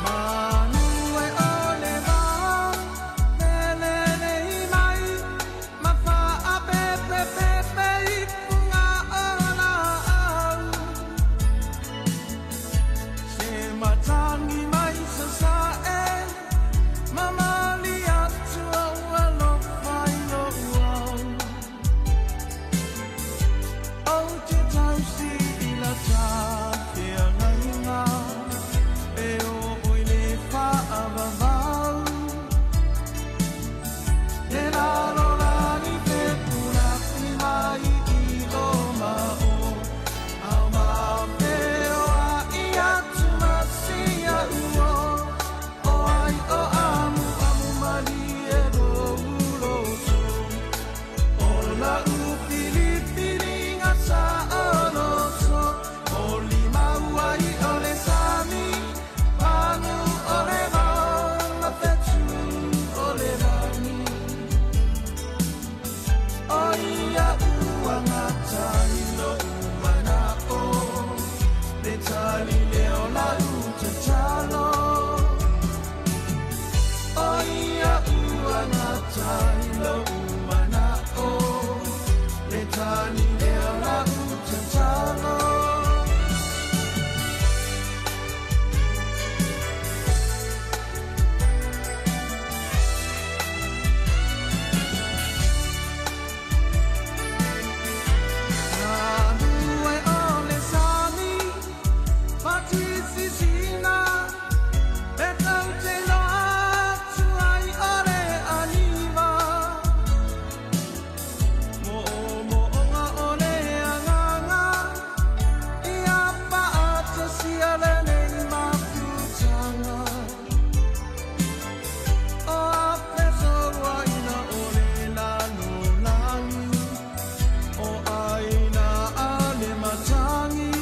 Manu e o le vā, felelei mai, ma faapepepepe i fuga o laau. Se tali lea o lau tatalo. Alu ai o le sami, fatisisina, e tau te loa atu ai o le aniva. Mo'omo'oga o le agaga, ia paatasia lenei mafutaga. O afesouaina o le lalolagi, o aina a le matagi.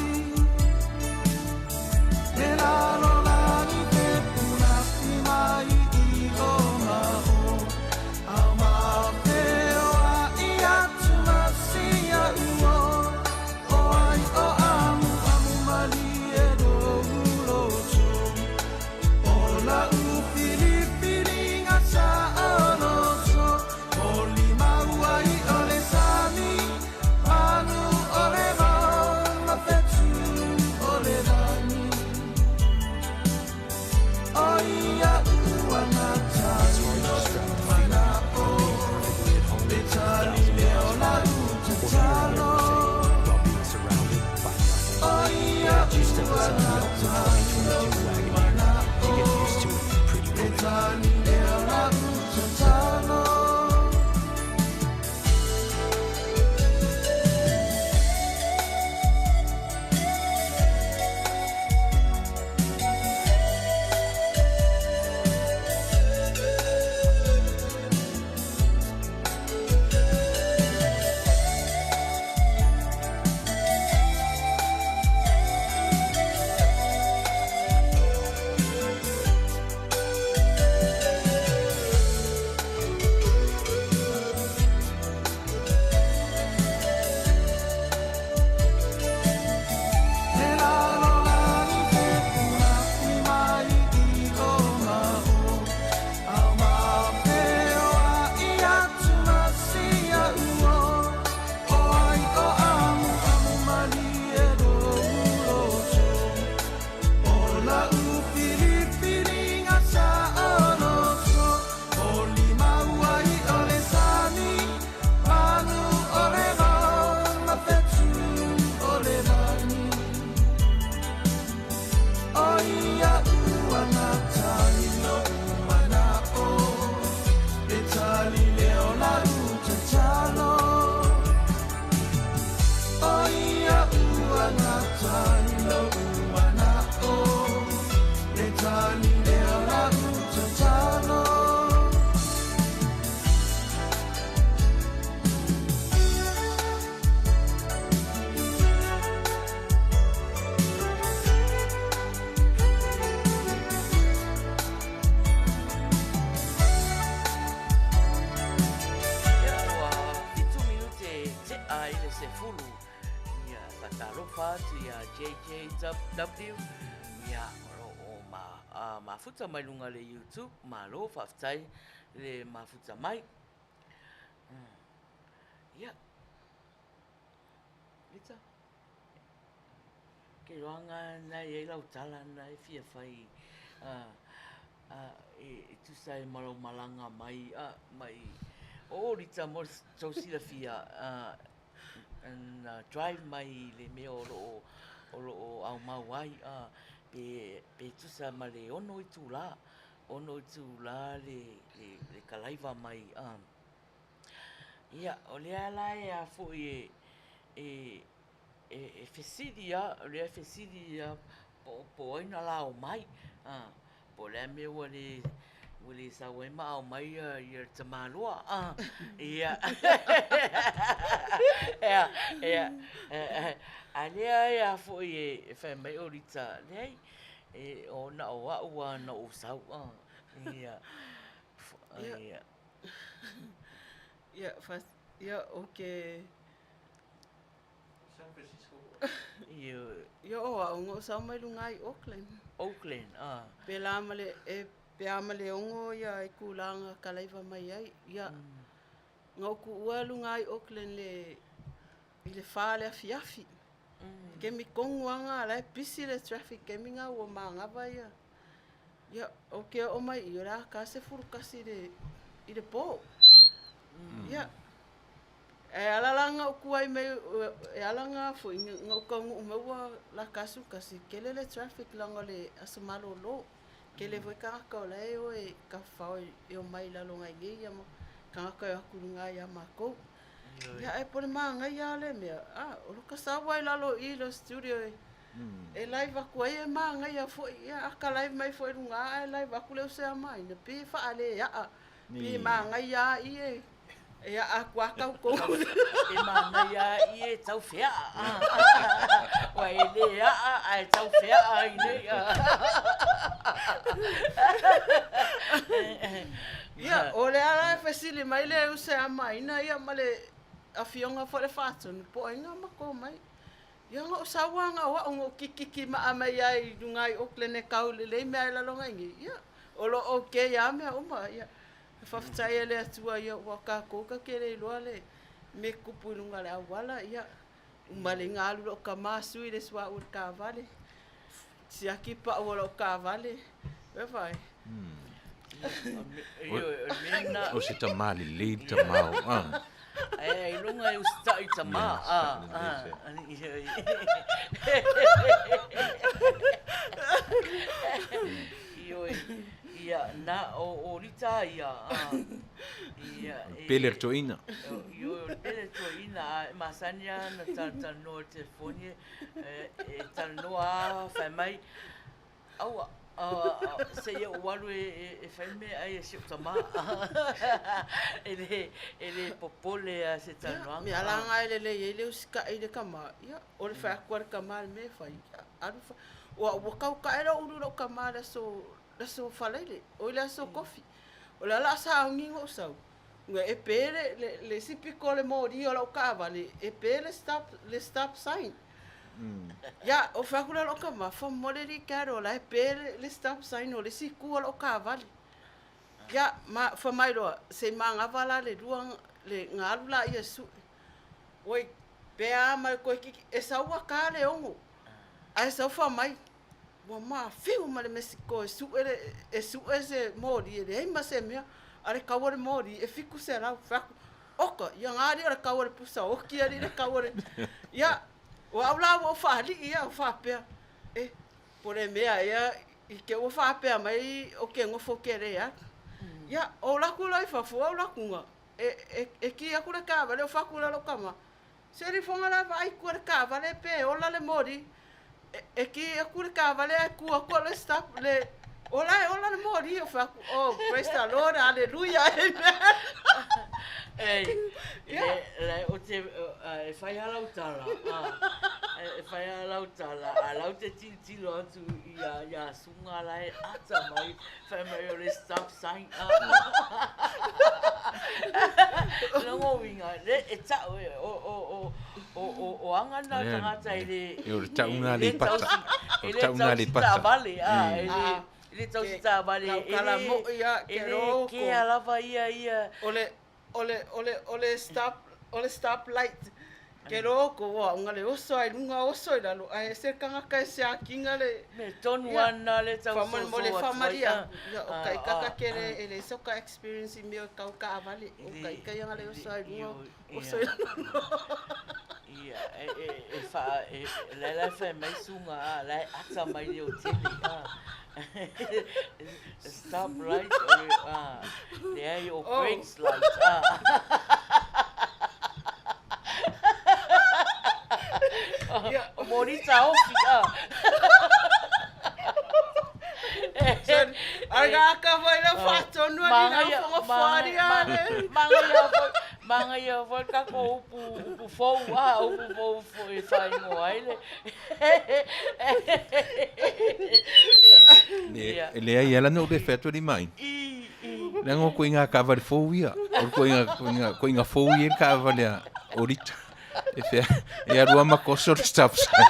Le lalolagi te pulafi mai i o mao, au mafeoai atu ma sia uo. O ai o amu amu malie lou loto, o lau filifiliga sa oloto. O limau ai o le sami, manu o le vao, ma fetu o le lagi. O ia ua gatali lou mana'o, e tali lea o lau tatalo. O ia ua gatali lou mana'o, e tali lea o lau tatalo. Le lalolagi te pulafi mai i o mao, au mafeoai atu ma sia uo. O ai o amu amu malie lou loto, o lau filifiliga sa oloto. O limau ai o le sami, manu o le vao, ma fetu o le lagi. O ia ua gatali lou mana'o, e tali lea o lau tatalo. O ia ua gatali lou mana'o, e tali lea o lau tatalo. Ia, ua 7 minute te'a i le 10. Ia, fatalofa atu ia JJW. Ia, o lo'o ma, mafuta mai luga le YouTube. Malo faafetai le mafuta mai. Ia, Lita, ke loaga na i ai lau tala na e fia fai e tusa e ma lau malaga mai mai o Lita mo tou silafia na drive mai i le mea o lo'o aumau ai pe tusa ma le 6 itulā, 6 itulā le kalaiva mai. Ia, o lea la e a fo'i e fesili a o lea fesili a po ai na lao mai po o le a mea ua le sau ai ma ao mai ia le tamāloa. Ia, ia, a lea e a fo'i e fai mai o Lita, leai, e o na o a'u a na ou sau. Ia. Ia. Ia, fa, ia, o ke San Francisco. Ia. Ia, o a'u ga'u sau mai luga i Auckland. Auckland. Pe la ma le e pe a ma le 6 ia i kulaga kalaiva mai ai. Ia, ga'u ku'ua luga i Auckland le le 4 le afiafi. Kemi kongu anga la e pisi le traffic kemi nga ua magava ia. Ia, o ke o mai i o le a ka 11 le i le pō. Ia, e ala la nga uku ai me e ala nga foi nga uka ngu me ua la kasu kasi kele le traffic langa le aso malolo. Kele foi kangaka o la e o e ka fao e o mai lalo ngai nei ia ma kangaka e aku lunga ia mākou. Ia e pole māngai ia le mea. Ah, o lo ka sawa i lalo i lo studio e. E live aku ai e māngai ia foi. Ia aka live mai foi lunga e live aku le usea mai. Na pi wha le aa. Pi māngai ia i e. E a aku a kau kou. E māngai a i e tau whea. Wa e le aa a e tau whea a i nei. Ia, o le ala e fesili mai le use a maina ia ma le afioga foi le faatonu po o ai ga makou mai. Ia ga o sauaga o a'u ga kikiki ma'a mai ai i luga i Auckland e kau lelei mea e laloga i Ia, o lo o ke ia mea uma ia. E faafetai e le Atua ia ua kākou ka kele iloa le me kupu i luga le auala ia. Uma le galu loo kamā sui le suaʻu o le kavale. Siaki pa'u o loo kavale. E vai. O se tamā lelei le tamā o a. Ai ai lunga e usita'i tamā. Ioe, ia, na, o Rita ia, ia. Pele le toeaina. Ioe, o le pele le toeaina, a e masani lava ona talatalanoa i le telefoni, e talanoa lava fai mai, Aua, seia ou alu e fai meaai a si ou tamā. E le popole lava i se talanoaga. Mea la ga e lelei ai le usita'i i le kamā, ia, o le fai atu a le kamā i le mea e fai, ia, alu fai. Ua, ua taukaʻe lou ulu i lou kamā i le aso, le aso Faraile, oi le aso Kofi. O le ala a sauni na ou sau, ua e pe le, le, le isi pito o le moli o lau taavale, e pe le stop, le stop sign. Ia, o fai atu lea o lou tama, faamolemole alii Carol, o la e pe le stop sign o le isi itu o lau taavale. Ia, ma, fai mai loa, se i manava la le lua, le ga alu laia e sue. Oi, pe a ma le koe kiki, e sau a ka le 6, ae sau fai mai, ua mafiu ma le Mexico e sue le, e sue se moli e leai ma se mea, a le kau o le moli e 700. Fai atu, Oka, ia ngā alii o le kau o le pusa oki alii le kau o le... Ia, o au la ua ou faalii ia, o faapea, e, po o le mea ea i te ua faapea mai o ke nofo ke le alu. Ia, o laku loa i fafo au lakuga, e, e, e ki aku le taavale o faku lea lou tama, se lifoga la vaai i tua i le taavale pe ola le moli, e, e ki aku le taavale ae tu atu au le stop, le, o la e ola le moli, o fai atu, oh, praise the Lord, hallelujah, amen. Ei, le, le, o te, e fai lava lau tala, e fai lava lau tala, a lau te tilotilo atu ia, ia Suga la e ata mai, fai mai o le stop sign. Logo uiga, le, e ta'u, e, o, o, o, o, o, o aga na o tagata e le... E o le ta'uga a e le Aleipata. tausi, O e le le ta'uga a tausi Aleipata. taavale, a, e le, e le tausi taavale, Lau e tala le, mo'i a, e ke le loko. kea lava ia, ia. O le, o le, o le, o le stop, o le stop light. Ke loko ua unga le oso ai lunga oso i lalo. Ae ese le tagata e siakiga le... Mea tonu Ia, lava lena le tau faamolemole soso atu ai, faamalie a, atu. Ia, o a, kaikaka a, kele a. e leai soka experience i mea o tau taavale. E O le, kaikai aga le e oso le, ai lunga, ioe, oso ia. i lalo. Ia, e, e, e faa, e, la la e fai mai suga, a, la e ata mai le otele, a. Stop light, o le, a, leai o Oh. brakes light, a. Ia. O moli taofi, a. Sorry. Ai ga ka foi le faatonu ali na Magaia, foga foari ma, ale. magaia foi, magaia foi le tatou upu, upu fou, a, upu fou foi e faaigoa ai le. Le, Ia. e leai ala na ou le fai atu alii mai. Leaga o koiga taavale fou ia. O le koiga, koiga, koiga fou ia le taavale a o Rita. E fea, e alu lava ma koso le stop sign.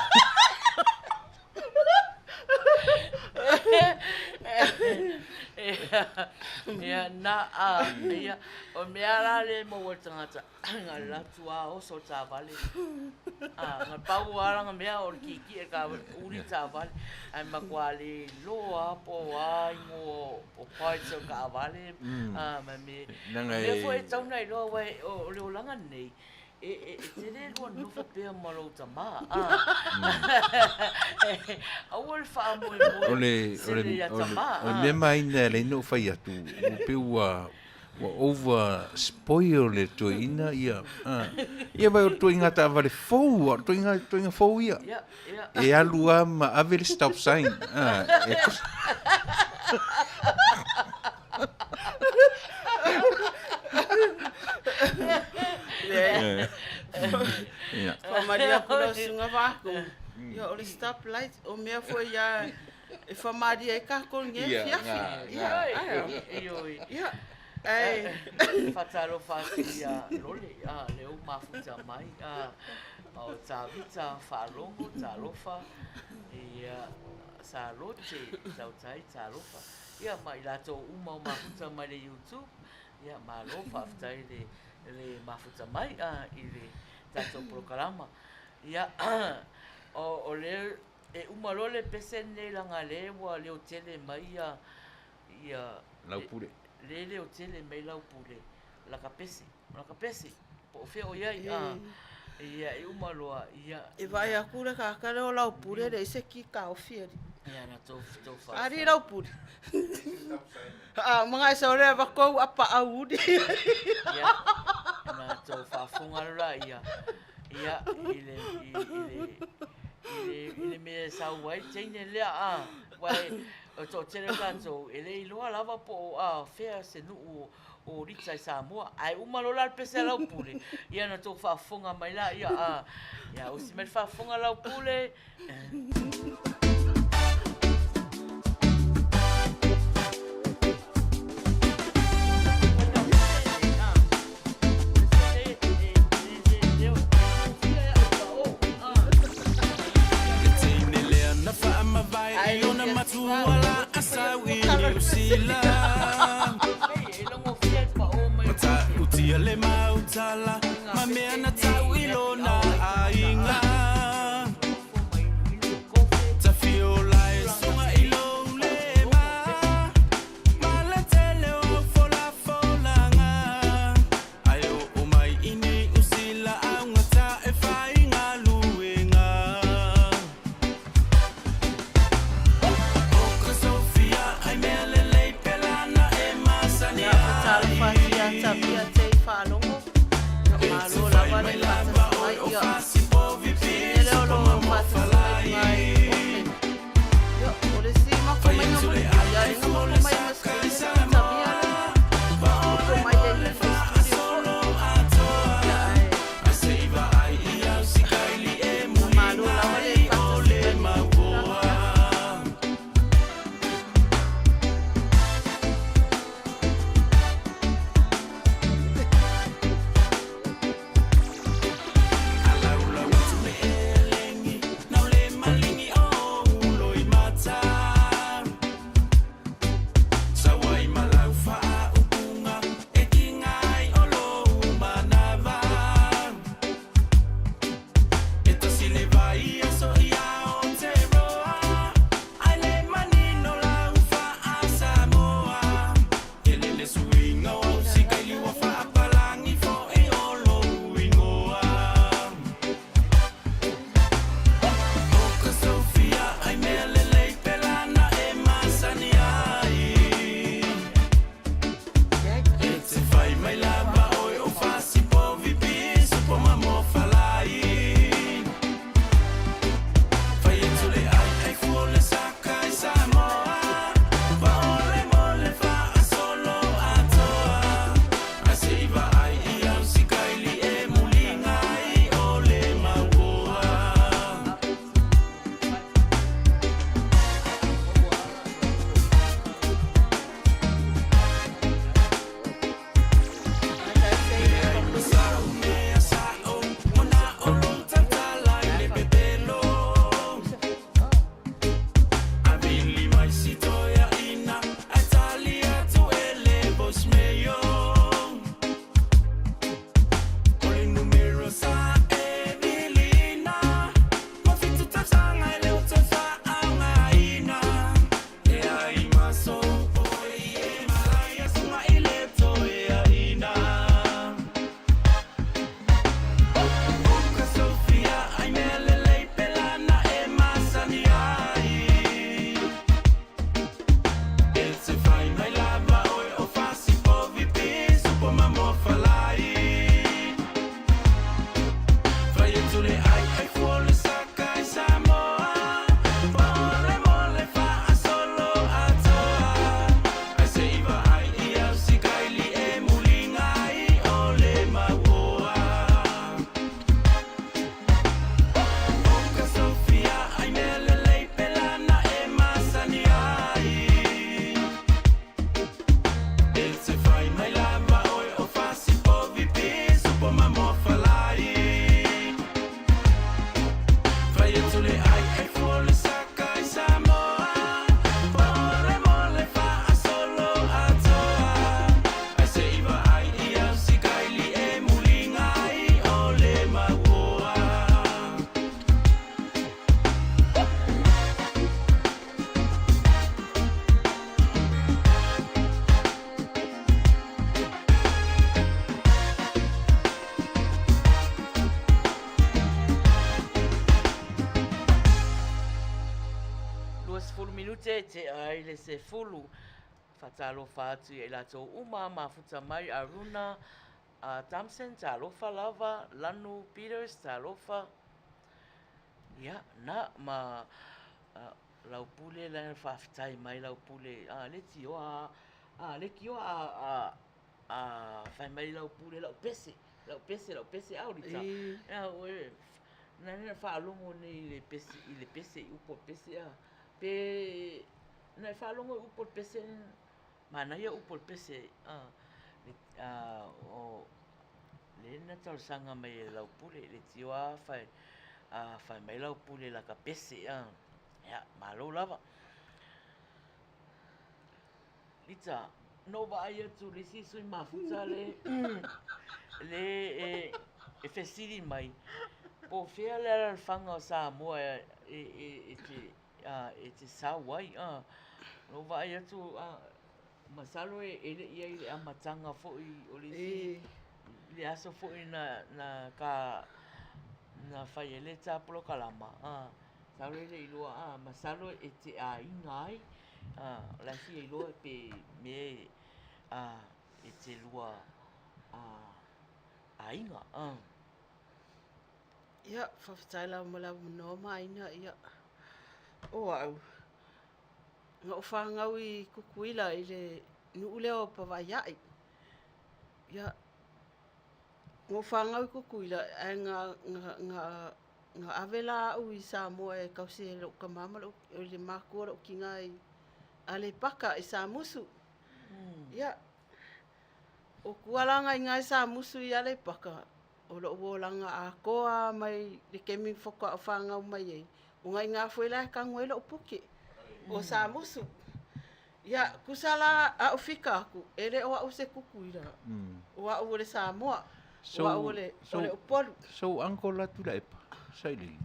Ia, na, a, ia, o mea la le maua e le tagata, na alu atu a oso le taavale. A, na pau a lana mea o le kiki e ka uli taavale. Ae matua le iloa a po o a igoa o parts o le taavale, a, ma mea. Mea foi e tatau ona iloa aua o le olaga lenei, E, e, e te le lua nofo pea ma lou tamā, a. Aua le faamoemoe O le, o le, o le, o le mea maina e ala ai ona ou fai atu, ua pei ua, ua over spoil le toeaina ia, a. Ia vai o le toeaiga taavale fou, o le toeaiga, toeaiga fou ia. Ia, ia. E alu lava ma ave le stop sign, a, e Faamalie atu lau susuga Vaaku, ia o le stop light, o mea foi ia e faamalie ai tatou i lenei afiafi. Ia, ia, ae. Faatalofa atu ia Lole, lea ua mafuta mai, o Tavita Faalogo, talofa, ia Salote Tautai, talofa. Ia ma i latou uma o mafuta mai le YouTube, ia malo faafetai le le mafuta mai a i le tatou polokalama. Ia o o le e uma loa le pese lenei leaga le ua leo tele mai ia ia Lau pule. Le leo tele mai lau pule laka pese, laka pese po o fea o i ai a ia e uma loa ia. E vaai atu le tagata lea o Laupule e leai se ki taofi alii. Ia na tou tou fa. Alii Laupule. A maga e sau lea vatou a paau uli. Ia na tou faafofoga loa laia ia i le i le i le i le mea e sau ai teine lea a aua e toatele o tatou e le iloa lava po o a fea se nuu o Rita i Samoa. Ae uma loa la le pese a Laupule, ia ona tou faafofoga mai laia, a, ia usi mai le faafofoga Laupule. minute tea ai le 10. Faatalofa atu ia i latou uma mafuta mai Aruna Thompson, talofa lava, Lanu Peters, talofa. Ia, na ma lau pule la faafetai mai lau pule a le tioa a le tioa a a fai mai lau pule lau pese lau pese lau pese au lita ia oe na na faalogo nei i le pese i le pese i upu o le pese a pe na e faalogo i upu o le pese manaia upu o le pese a a o le na talosaga mai e lau pule le tioa fai a fai mai lau pule la ka pese a ia malo lava Lita, na ou vaai atu i le isi sui mafuta le le e, e fesili mai, po o fea le alalafaga o Samoa e, e, e, e te, a, e te sau ai. A, na ou vaai atu, a, masalo e, e le i ai i le amataga foi o le isi, i le aso foi na, na ka, na fai ai le ta polokalama, a, masalo e le i iloa, a, masalo e te aiga ai. O la e fia iloa pe mea e te lua aiga. Ia, faafetai lava mo le avanoa Maina. Ia, o au, na ou fanau i Tutuila i le nuu lea o Pavaia'i. Ia, na ou fanau i Tutuila ae na, na, na Na ave la au i Samoa e tausi e lou tama ma lou, i le matua o lou tina i Aleipata i Samusu. Ia, o tua la na iina i Samusu i Aleipata, o lou olaga atoa mai le taimi faatoa ou fanau mai ai, o na iina foi la e tanu ai lou puke, o Samusu. Ia, tusa la a ou fika atu, e le o au se Tutuila, o au o le Samoa, o au o le, o le Upolu. So uncle la Tuilaepa, Sailili.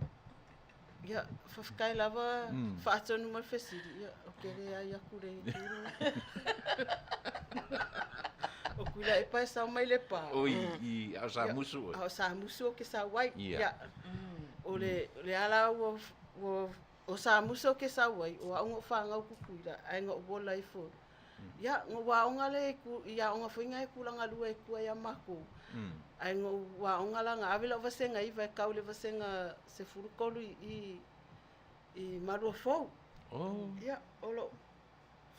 Ia, faafetai lava faatonu mai le fesili, ia, ou te leai atu le itu lena. O Tuilaepa e sau mai Lepa. O i, i a o Samusu oe. A o Samusu ou te sau ai. Ia. O le, o le a la ua, ua O Samusu ou te sau ai, o au na ou fanau Tutuila, ae na ou ola ifo. Ia, na ou aoga lea i ku, i aoga foi na e tulaga lua e tua ia matou. Ae na ou aoga la, na ave lau vasega iva e kau i le vasega 13 i i i Maluafou. Oh. Ia, o lou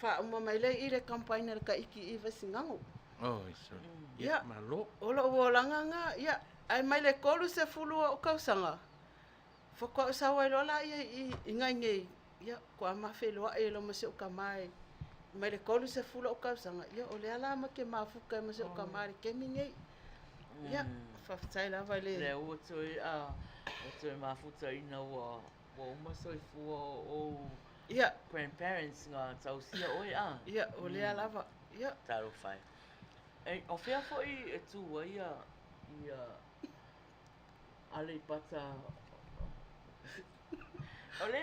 faauma mai lea i le combine a le Taiti i Vaisigano. Oh, sorry. Ia, malo. O lou olaga na, ia, ae mai le 30 o ou tausaga, Faatoa ou sau ai loa laia i i Gainei, ia, toa ma feiloai ai loa ma si ou tama e mai le 30 o'u tausaga, ia o lea la ma te mafuta ai ma si ou tama i le taimi nei. Ia, faafetai lava i le. Lea ua toe, a, ua toe mafuta ina ua, ua uma soifua o ou Ia. grandparents na tausia oe, a? Ia, o lea lava, ia. Talofa e. E, o fea foi e tu ai ia, ia Aleipata O le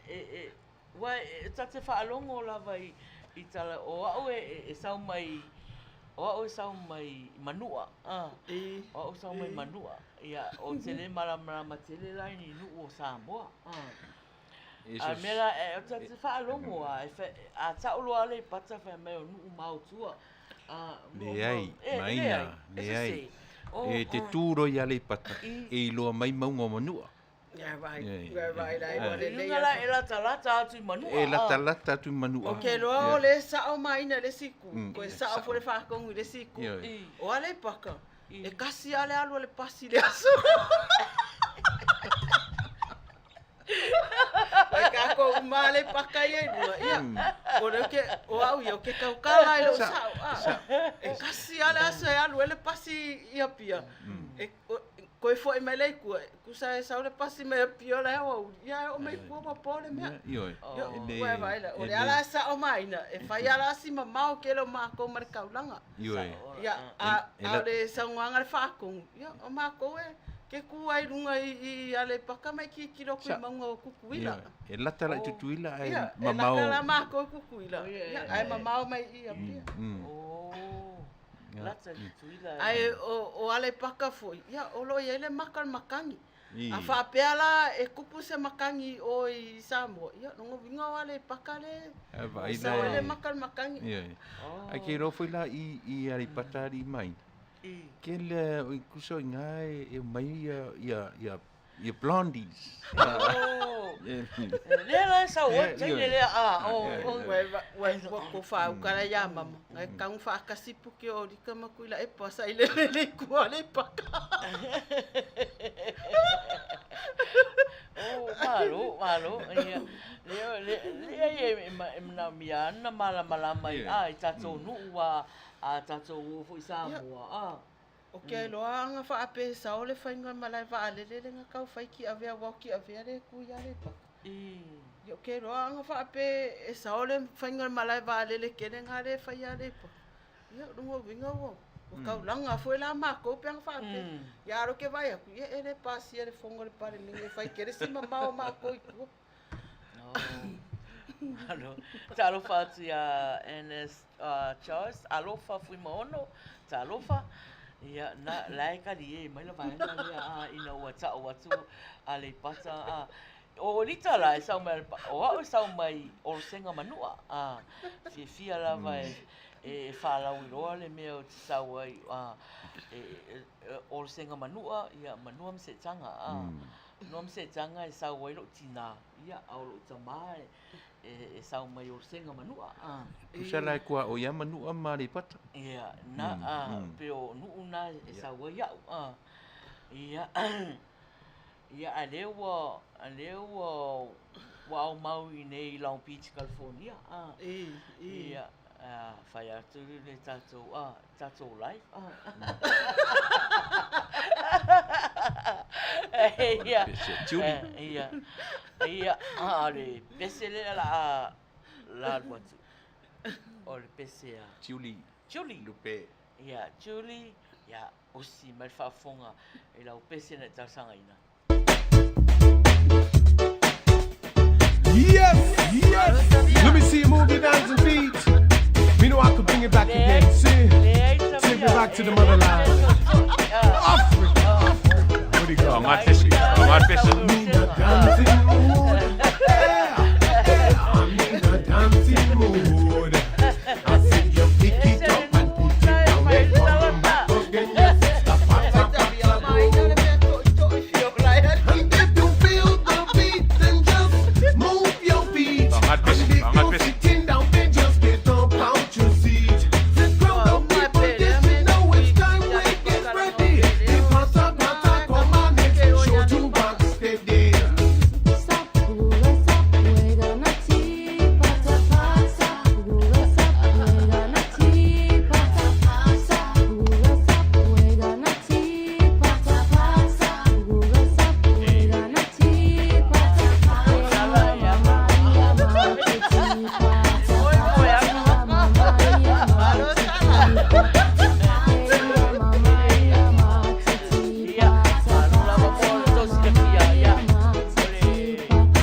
e e ua e ta te faalogo lava i i tala o au e e sau mai o au e sau mai Manua a o au e sau mai Manua ia ou te le malamalama tele la i ni nuu o Samoa a a le mea la e ta te faalogo a e a tau loa Aleipata fai mai o nuu maotua Leai, Maina, leai. E te tū loa i Aleipata, e iloa mai mauga o Manua. E latalata atu i Manua. E latalata atu i Manua. Ou te iloa o le sao Maina i le isi itu, koe sao foi le faatonu i le isi itu. O Aleipata, e tasi lava le alu a le pasi i le aso. Ai kākou uma a le paka ia i lua. Ia, o le ke, o au ia, o ke tautala i lou sao. A, e kasi a le aso e alu ai le pasi i Apia. E, o, koe foi mai le i tua, tusa e sau le pasi mai Apia o la e aoauli. Ia, e oo mai i tua ua po le mea. Ioe. Ia, ua e vaai la, o le ala e sao maina, e fai a la si mamao tele o mākou ma le taulaga. Ioe. Ia, a, a o le saunoaga a le faatonu, ia, o mākou e, ke kū ai i luga i, i Aleipata ma e tilotilo atu i mauga o Tutuila. Ioe. E lata la i Tutuila ae Ia, e mamao. lata la mākou i Tutuila, ia, ae mamao mai i Apia. Oh, lata i Tutuila. Ae o, o Aleipata foi, ia, o lo o i ai le maka o le makani. A faapea la e tupu se matagi i o i Samoa, ia lona uiga o Aleipata le e sau ai le maka o le matagi. Ioe. Ae ke iloa foi la i i Aleipata alii ma ina, tele o i tusa o i ina e omai ia ia ia ia blondies. Lea la e sau ai le teine lea a o. Ua tofa uka la ia mama, ngai tagu faatasi puke o Lika ma Tuilaepa sa i lele le itu o Aleipata. Oh, malo, malo. Ia, lea, lea, lea e, e, e manaomia ana malamalama i, a, i tatou nuu a, a tatou o foi i Samoa, a. O ke iloa aga faape sao le faiga malae vaalele le na tau fai Tiavea aua o Tiavea le tu i Aleipata. Ia o ke iloa aga faape e sao le faiga malae vaalele tele na le fai i Aleipata. Ia o lona uiga ua taulaga foi la matou pe ana faapea. Ia a o lea ou te vaai atu, ia e le pasia e le fono a le Palemene e fai tele si mamao o matou i tua. Malo. Talofa atu iā Ernest Charles, alofa Fuimaono, talofa. Ia, na, la e kali e mai la vaega lea a, ina ua tau atu Aleipata a. O Lita la e sau mai, o au e sau mai Olosega ma Nua, a, fiafia lava e, e faalauiloa le mea ou te sau ai, a, e, Olosega ma Nua, ia, ma Nua ma Seetaga, a. Nua ma Seetaga e sau ai lou tinā, ia, a o lou tamā e, e sau mai Olosega ma Nua, a. Tusa la e kuaʻo ia Manua ma Aleipata. Ia, na, a, pei o Nuu na e sau ai au, a. Ia, Ia, a lea ua, a lea ua, ua aumau i inei i Long Beach, California, a. I, i. Ia, a, fai atu le tatou, a, tatou life, a. Ia, Pese a Julie. ia, ia, a o le pese lea la a, la alu atu. O le pese a. Julie. Julie. Lupe. Ia, Julie, ia, Osi mai le faafofoga i lau pese na e talosagaina. Yes, yes. Let me see you move your hands and feet. Me know I could bring it back again. See, take me back to the motherland. Africa, Africa. What do you got? Nga pese, nga pese. Dancing mood. Yeah, yeah. I'm in a dancing mood. I see you pick it up and put it down. Then come back again. Yes, it's the pata pata groove. And if you feel the beat, then just move your feet. Nga pese, And if nga you're pese. sitting down, then just get up out your seat. The crowd of people, they should know it's time we get ready. The pata pata come on, it's sure to rock steady.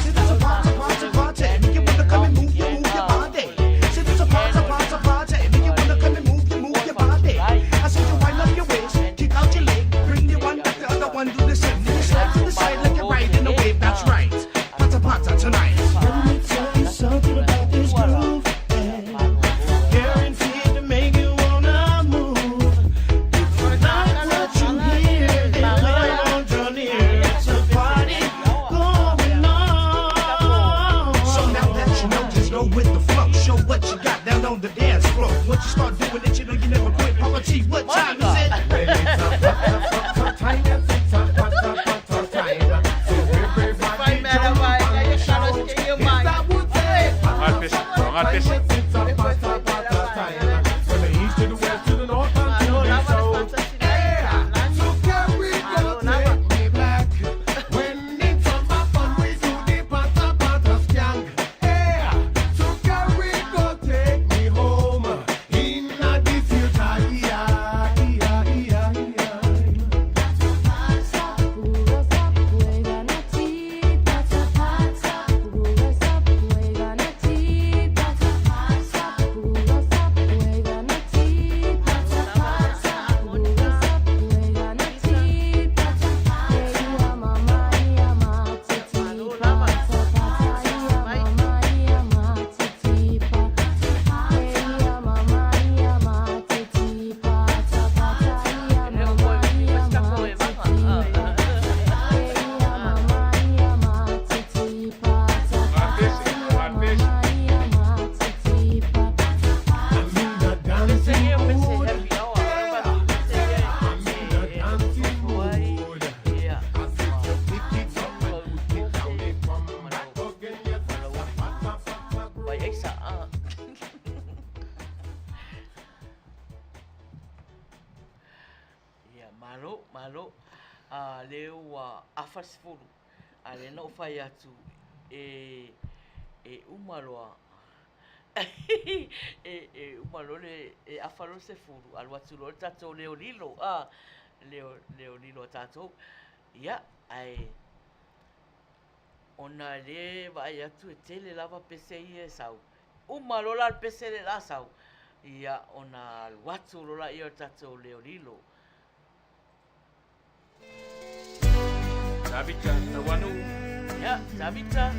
Say there's a party, party, party. Make you wanna come and move your body. Say there's a party, party, party. Make you wanna come and move your body. I said you wind up your waist, kick out your leg, bring the one back, the other one do the same. Then you slide to the side like you're riding a wave. That's right. Pata pata tonight. Let me tell you something about this groove. Guaranteed to make you wanna move. If you like what you hear, then come on, draw near. It's a party going on. So now that you know, just go with the flow. Show what you got down on the dance floor. Once you start doing it, you know you never quit. Papa T, what time is it? Well, it's a pata pata time. Yes, it's a pata pata time. So everybody jump and shout. Yes, I would say Nga pese, nga pese. it's a pata pata time. From the east to the west to the north and to the south. Yeah. So carry go take me back. When it's on my fun, we do the pata pata skank. Yeah. So carry go take me home. In a this future, yeah, yeah, yeah, yeah. lea ua afa le 10, a o lea na ou fai atu e e uma loa e e uma loa le e afa loa le 10 alu atu loa le tatou leo lilo a, leo leo lilo a tatou. Ia, ae ona o lea e vaai atu e tele lava pese ia e sau, uma loa la le pese lea o le a sau, ia ona alu atu loa lea o le tatou leo lilo. Tavita, Tauanuu. Ia, Tavita.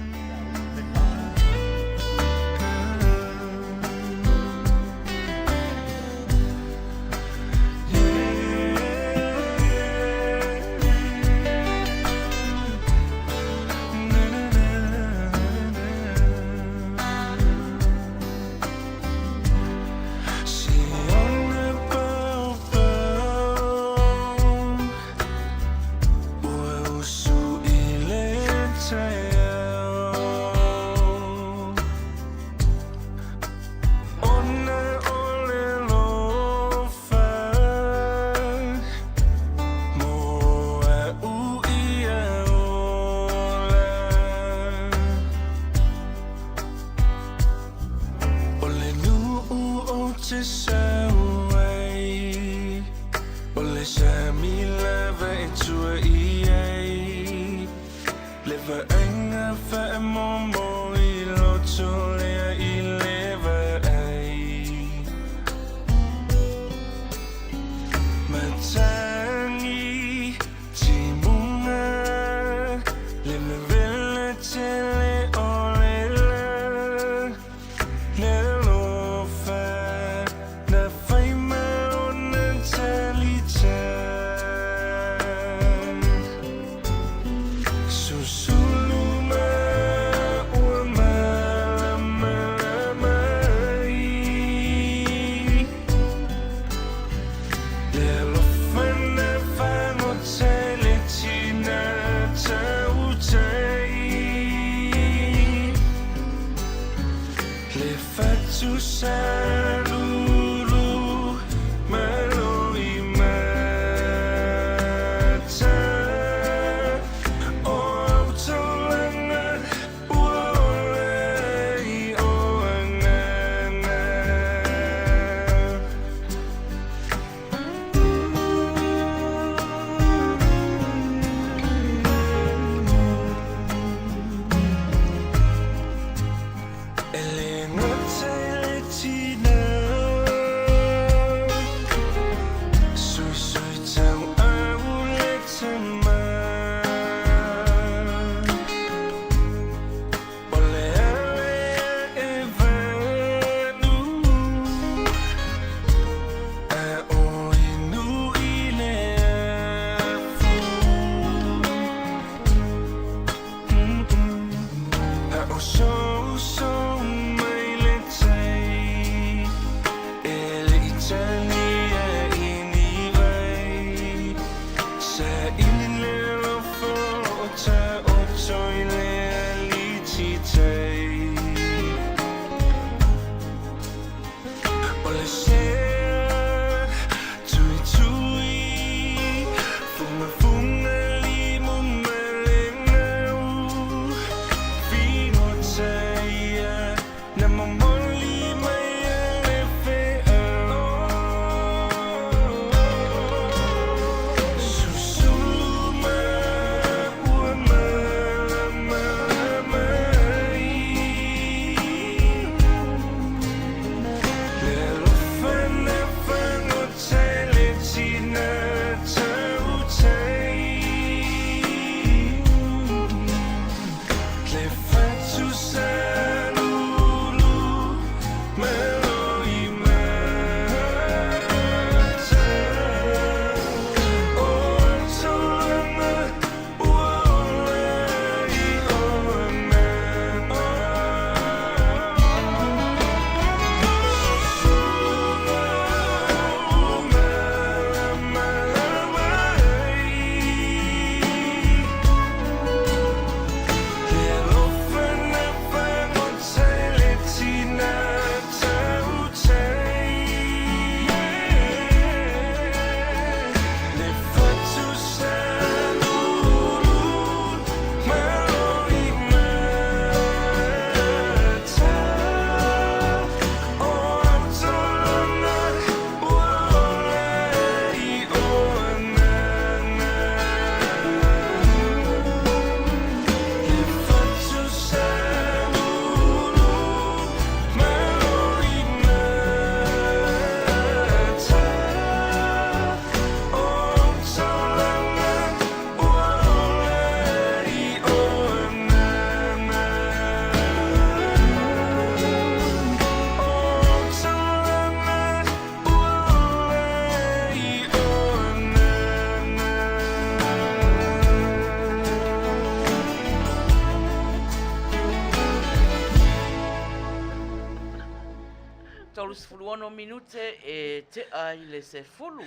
36 minute e tea i le 10.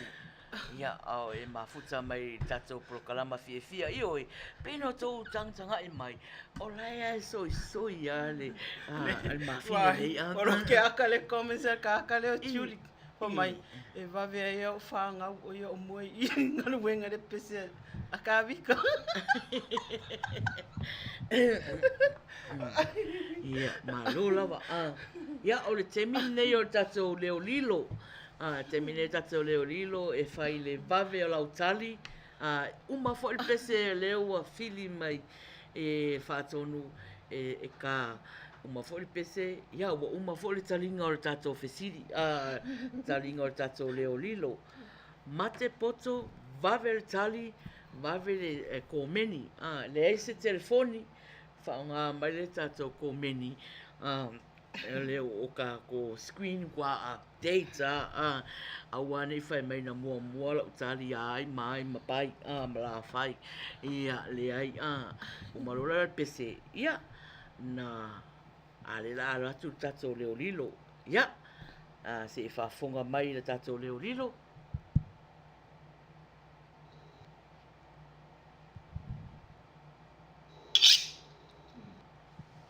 Ia, a o e mafuta mai i le tatou polokalama fiafia. Ioe, pei ona outou tagatagai mai, o la e lava e soisoi lava le, le mafine nei. O lo ke aka le comments a ka aka lea o Julie. Fai mai, e vave ai au fanau o ia o mua i galuega le pese a Kavika. Ia, malo lava. Ia, o le taimi lenei o le tatou leo lilo. A, taimi nei o le tatou leo lilo e fai le vave o lau tali. A, uma foi le pese lea ua fili mai e faatonu e ka uma foi le pese, ia ua uma foi le taliga o le tatou fesili, a, taliga o le tatou leo lilo. Mate poto, vave le tali, vave le komeni. A, leai se telefoni, faaaoga mai le tatou komeni, a, lea o tatou screen ua update a, a, aua ne i fai mai na muamua lau tali a ai ma ai ma pai, a, ma la fai. Ia, leai, a, uma loa la le pese, ia, na, a lea la alu atu le tatou leo lilo. Ia, a, se i faafofoga mai le tatou leo lilo.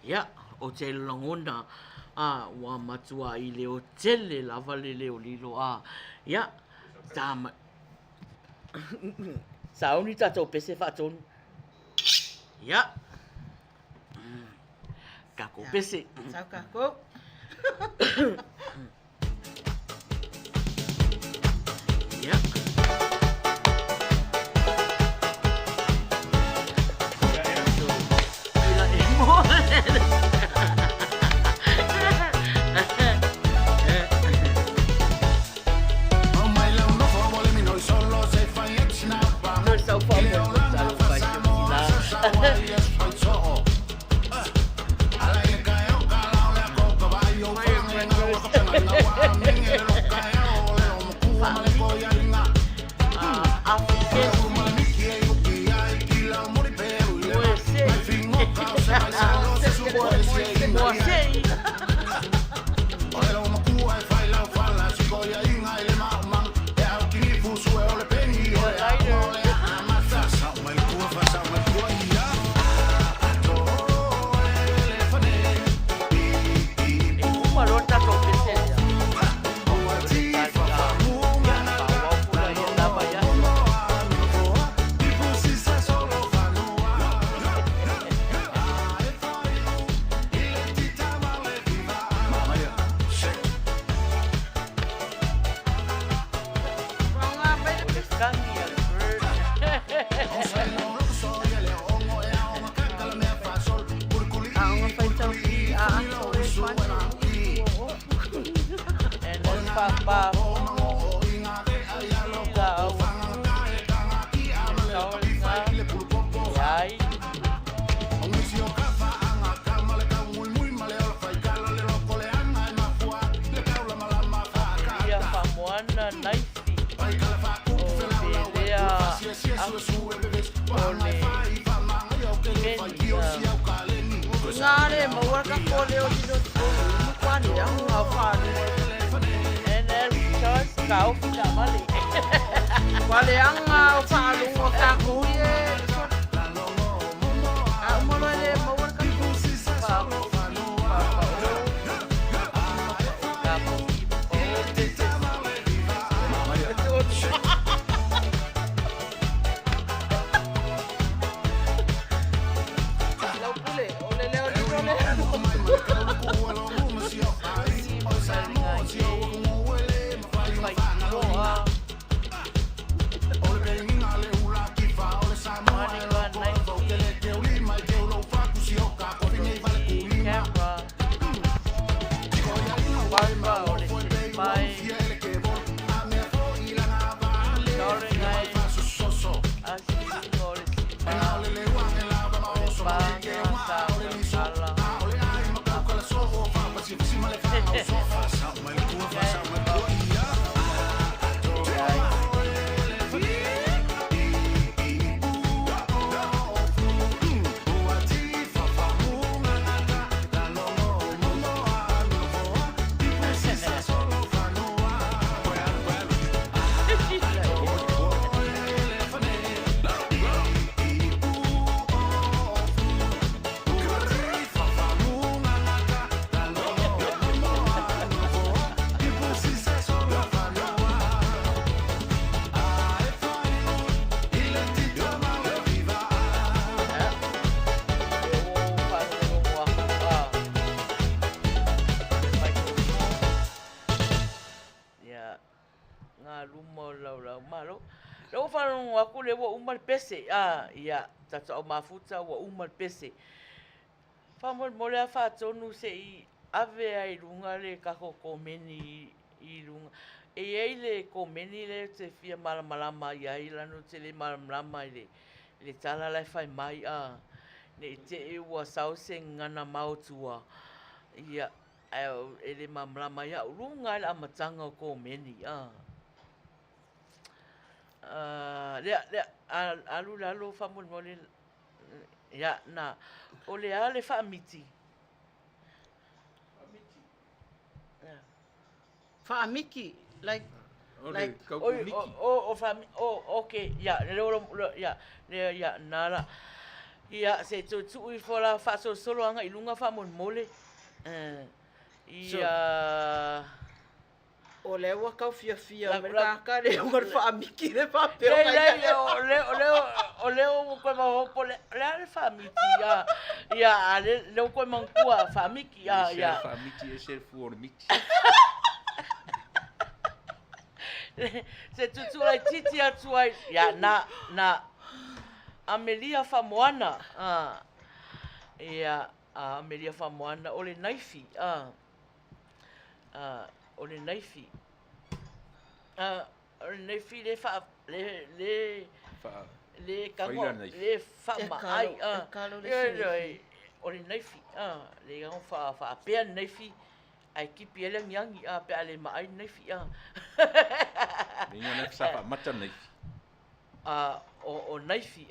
Ia, ou te lagona, a, ua matuai leo tele lava le leo lilo, a, ia, ta mai. Sauni tatou pese faatonu. Ia, takou pese. Sau kakou. Ia. malo. Lea ua faalogo atu lea ua uma le pese, a, ia, tatou au mafuta ua uma le pese. Faamolemole lava faatonu se i ave lava i luga le tatou komeni i luga. E i ai le komeni lea ou te fia malamalama i ai leaga ou te le malamalama i le tala la e fai mai, a, ne i te i ua sau se gagana maotua, ia, ae e le malamalama ia au luga lava i le amataga o komeni, a. Lea, lea, alu i lalo faamolemole, ia, na, o le a le faamiti? Faamiki, like, like. Oi, o, o, faamiki, o, ok, ia, lea ua, ia, lea, ia, na la. Ia, se i toe tuu ifo la faasolosolo aga i luga faamolemole. Ia. O lea ua tau fiafia mai le tagata lea ua faamiki le faapea o Leai, leai, o lea, o lea, o lea ua toe maopoopo, le a le faamiti, ia, ia, a lea, lea ua toe manatua, faamiki, ia, Ese ia. le faamiti, ese le fua o le miti. Se tuutuu laitiiti atu ai, ia, na, na, Amelia Faamoana, a, ia, a Amelia Faamoana, o le naifi, a. o le naifi. O le naifi le faa, le, le, le tago, le faamaai. O le naifi, le tago faapea le naifi, ae tipi ai le agiagi pe a le maai le naifi. Le igoa naifi sa faamata le naifi. O naifi,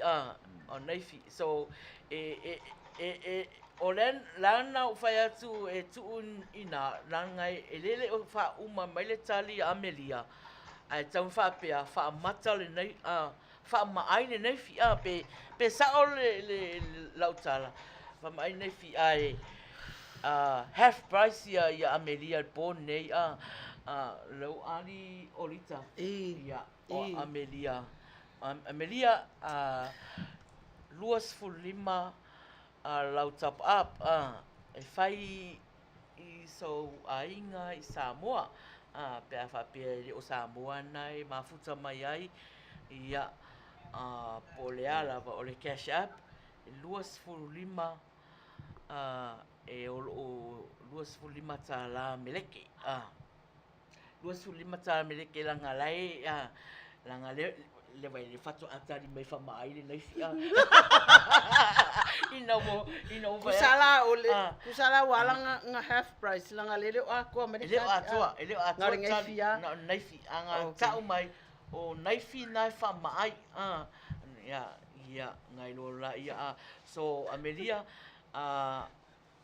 o naifi. So, e, e, e, e, o le la na ou fai atu e tuu i ina, leaga e le le o faauma mai le tali a Amelia, ae tatau ona faapea, faamata le nai, faamaai le naifi, pe, pe sao le, le, lau tala, faamaai le naifi, ae half price ia, ia Amelia i le po lenei, lau ali Olita, ia. O Amelia, Amelia, 25 lau top up e fai i sou aiga i Samoa, pe a faapea e le o Samoa na e mafuta mai ai, ia, po o le a lava, o le cash app, e 25 e o lo o $25 meleki. 25 tala meleke leaga la e leaga le le vai le faatoa tali mai faamaai le naifi a ina ua ina ua Kusa la o le kusa la ua ala nga nga half price leaga le le o atoa mai le e le o atoa e le o atoa le tali na o le naifi a nga tau mai o naifi na e faamaai a ia ia ngai loa la ia a so Amelia a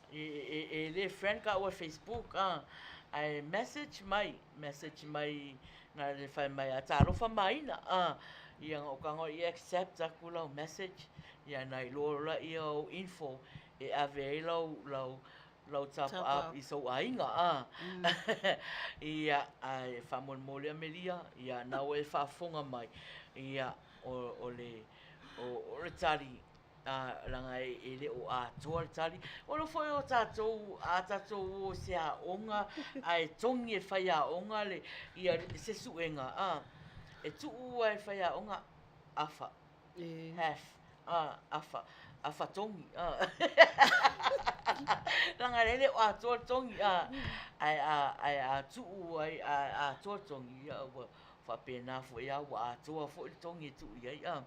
E le friend ka ua Facebook a, ae message mai, message mai na le fai mai a talofa maina a, ia na ou tago i accept atu lau message, ia na iloa loa ia ou info e ave ai lau lau lau top up i sou aiga a. Ia ae faamolemole Amelia, ia na ua e faafofoga mai, ia o le o le tali Ā, leaga e le o atoa le tali. O lo foi o tatou, a tatou o i se aoga, ae togi e faiaoga le, ia, se suega, ā, e tuu lava e faiaoga afa, half, ā, afa, afa togi, ā. Leaga e le o atoa le togi, ā, ae a, ae a tuu ai, a atoa le togi, ia ua faapena foi lava, ua atoa foi le togi e tuu i ai, ā.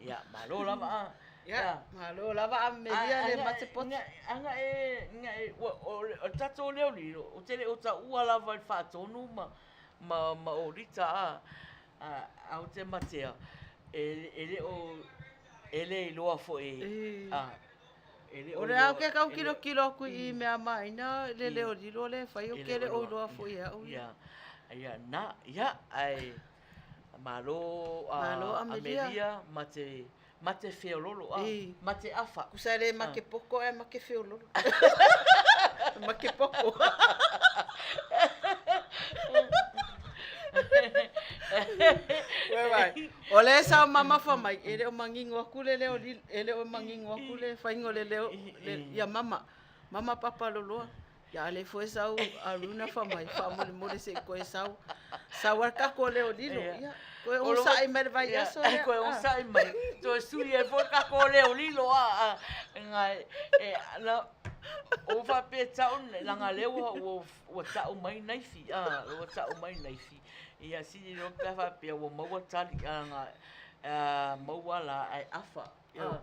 Ia, malo lava a. Ia, malo lava a melia le mate poto. Aga e, nga e, o le tatou leo lilo, ou te le o taua lava i le faatonu ma, ma, ma Olita a, a ou te matea, e le o, e le iloa foi, a, e le o O le a ou te tau kilokilo atu i mea maina le leo lilo lea e fai, ou te le o iloa foi e au ia. Ia, ia, na, ia, ae, Malo a Amelia ma te mate feololo a mate afa. Kusa le make poko ae make feololo. Make poko. Uē vai. O le sao mamafa mai, e le o manino aku le leo, e le o manino aku le faiga o le leo, ia mama. Mama papa loloa. Ia a le foi sau Aruna fa mai faamolemole se i toe sau. Sau ai le tatou leo lilo. Ia. Koe onosai mai le vaiaso lea. Koe onosai mai. Toe sui ai foi le tatou leo lilo a ngai e na o faapea tau leaga lea ua ua ua tau mai naifi a ua tau mai naifi. Ia sili loa pe a faapea ua maua tali a na maua la ae afa.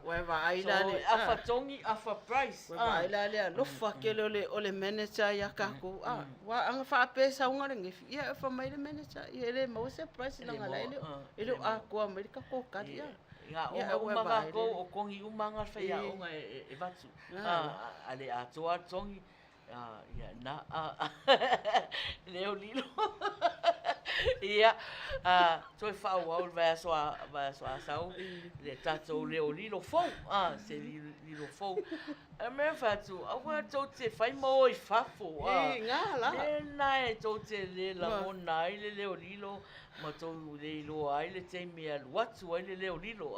Ua e vaai la le... Afa togi, afa price. Ua e vaai la le alofa tele o le, o le manager ia tatou. A, ua ana faapea e sauga le gefi, ia e fai mai le manager, ia e le maua se price leaga la e le o, e le o atoa mai le tatou tali. A. Ia, Ia, uma ua e uma vaai tatou, le... o togi uma lava le faiaoga e avatu. A le atoa le togi, Ia, na, leo lilo. Ia, toe faaauau le vaiaso a, vaiaso a sau, le tatou leo lilo fou, se lilo fou. E mea fai atu, aua tou te fai ma o i fafo, I, ngā la. Lena e tou te le lagona ai le leo lilo, ma tou le iloa ai le taimi e alu atu ai le leo lilo,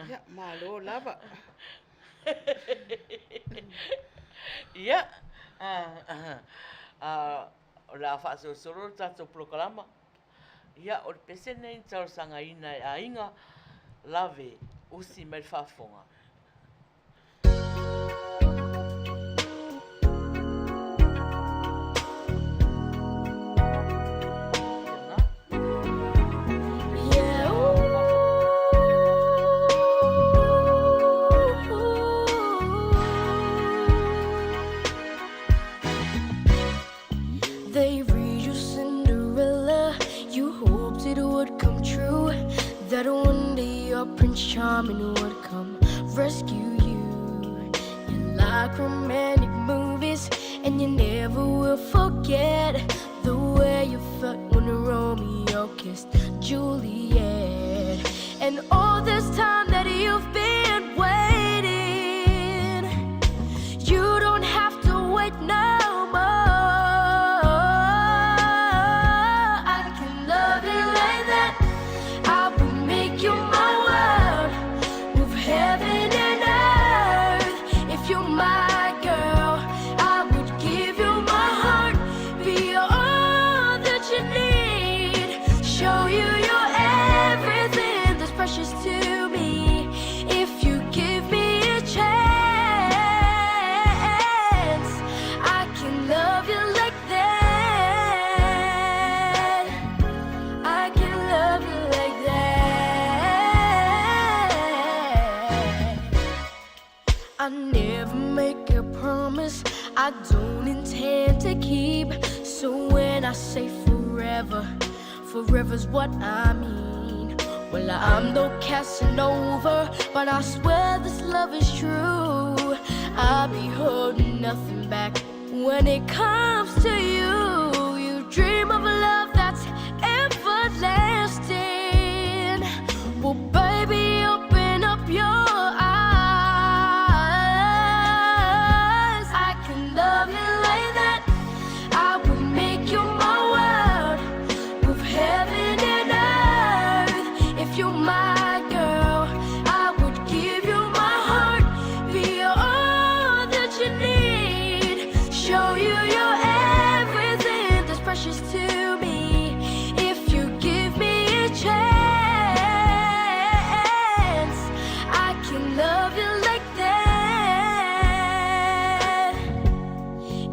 Ia, malo lava. Ia, o le a faasolosolo le tatou polokalama. Ia, o le pese lenei na talosagaina e aiga lave usi mai le faafofoga. They read you Cinderella. You hoped it would come true. That one day your Prince Charming would come rescue you. You like romantic movies, and you never will forget the way you felt when Romeo kissed Juliet. And all this time that you've been waiting, you don't have to wait no more. I can love you like that. I will make you my world. Move heaven and earth. If you're my girl, I would give you my heart. Be all that you need. Show you your everything that's precious to me. If you give me a chance, I can love you like that. I can love you like that. I never make a promise I don't intend to keep. So when I say forever, forever's what I mean. Well, I'm no Casanova, but I swear this love is true. I'll be holding nothing back when it comes to you. You dream of a love that's everlasting. Well, baby, open up your eyes. I can love you like that. I will make you my world. Move heaven and earth. If you're my girl, I would give you my heart. Be all that you need. Show you your everything that's precious to me. If you give me a chance, I can love you like that.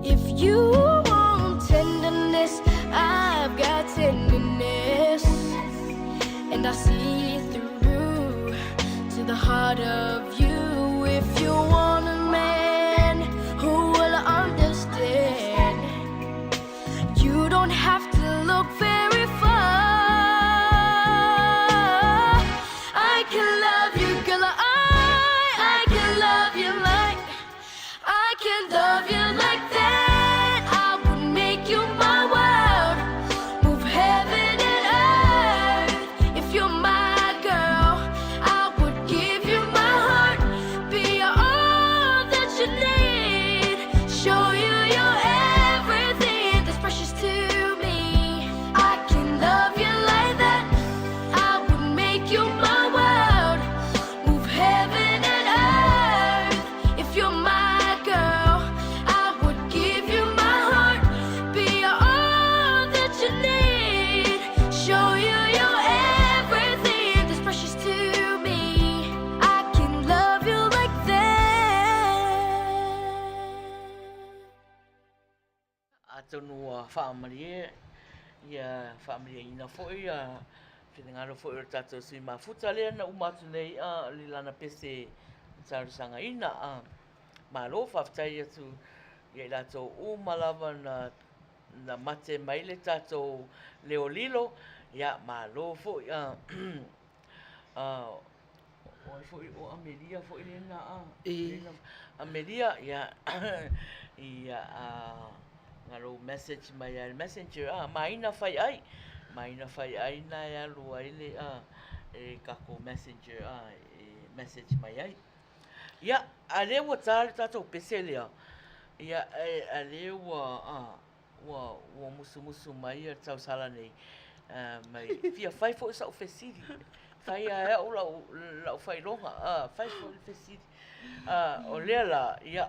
If you want tenderness, I've got tenderness. And I see through to the heart of you. If you want a man who will understand, you don't have to look very far. I can love you, girl. I can love you like I can love you like that. I would make you my world. Move heaven and earth. If you're my girl, I would give you my heart. Atonu ua faamalie ia faamalieina foi ia finagalo foi o le tatou sui mafuta lea na uma atu nei a le lana pese talosagaina a malo faafetai atu ia i latou uma lava na na mate mai le tatou leo lilo ia malo foi a O ai foi, o Amelia foi lena a. Amelia, ia, ia, a, na lou message mai a i le messenger a, maina fai ai, maina fai ai na e alu ai le, a, e tatou messenger a, e message mai ai. Ia, a lea ua ta le tatou pese lea, ia, e, a lea ua, a, Ua ua musumusu mai ia le tausala nei mai fia fai foi sa'u fesili fai a e a'u la'u la'u faailoga fai foi le fesili o lea la ia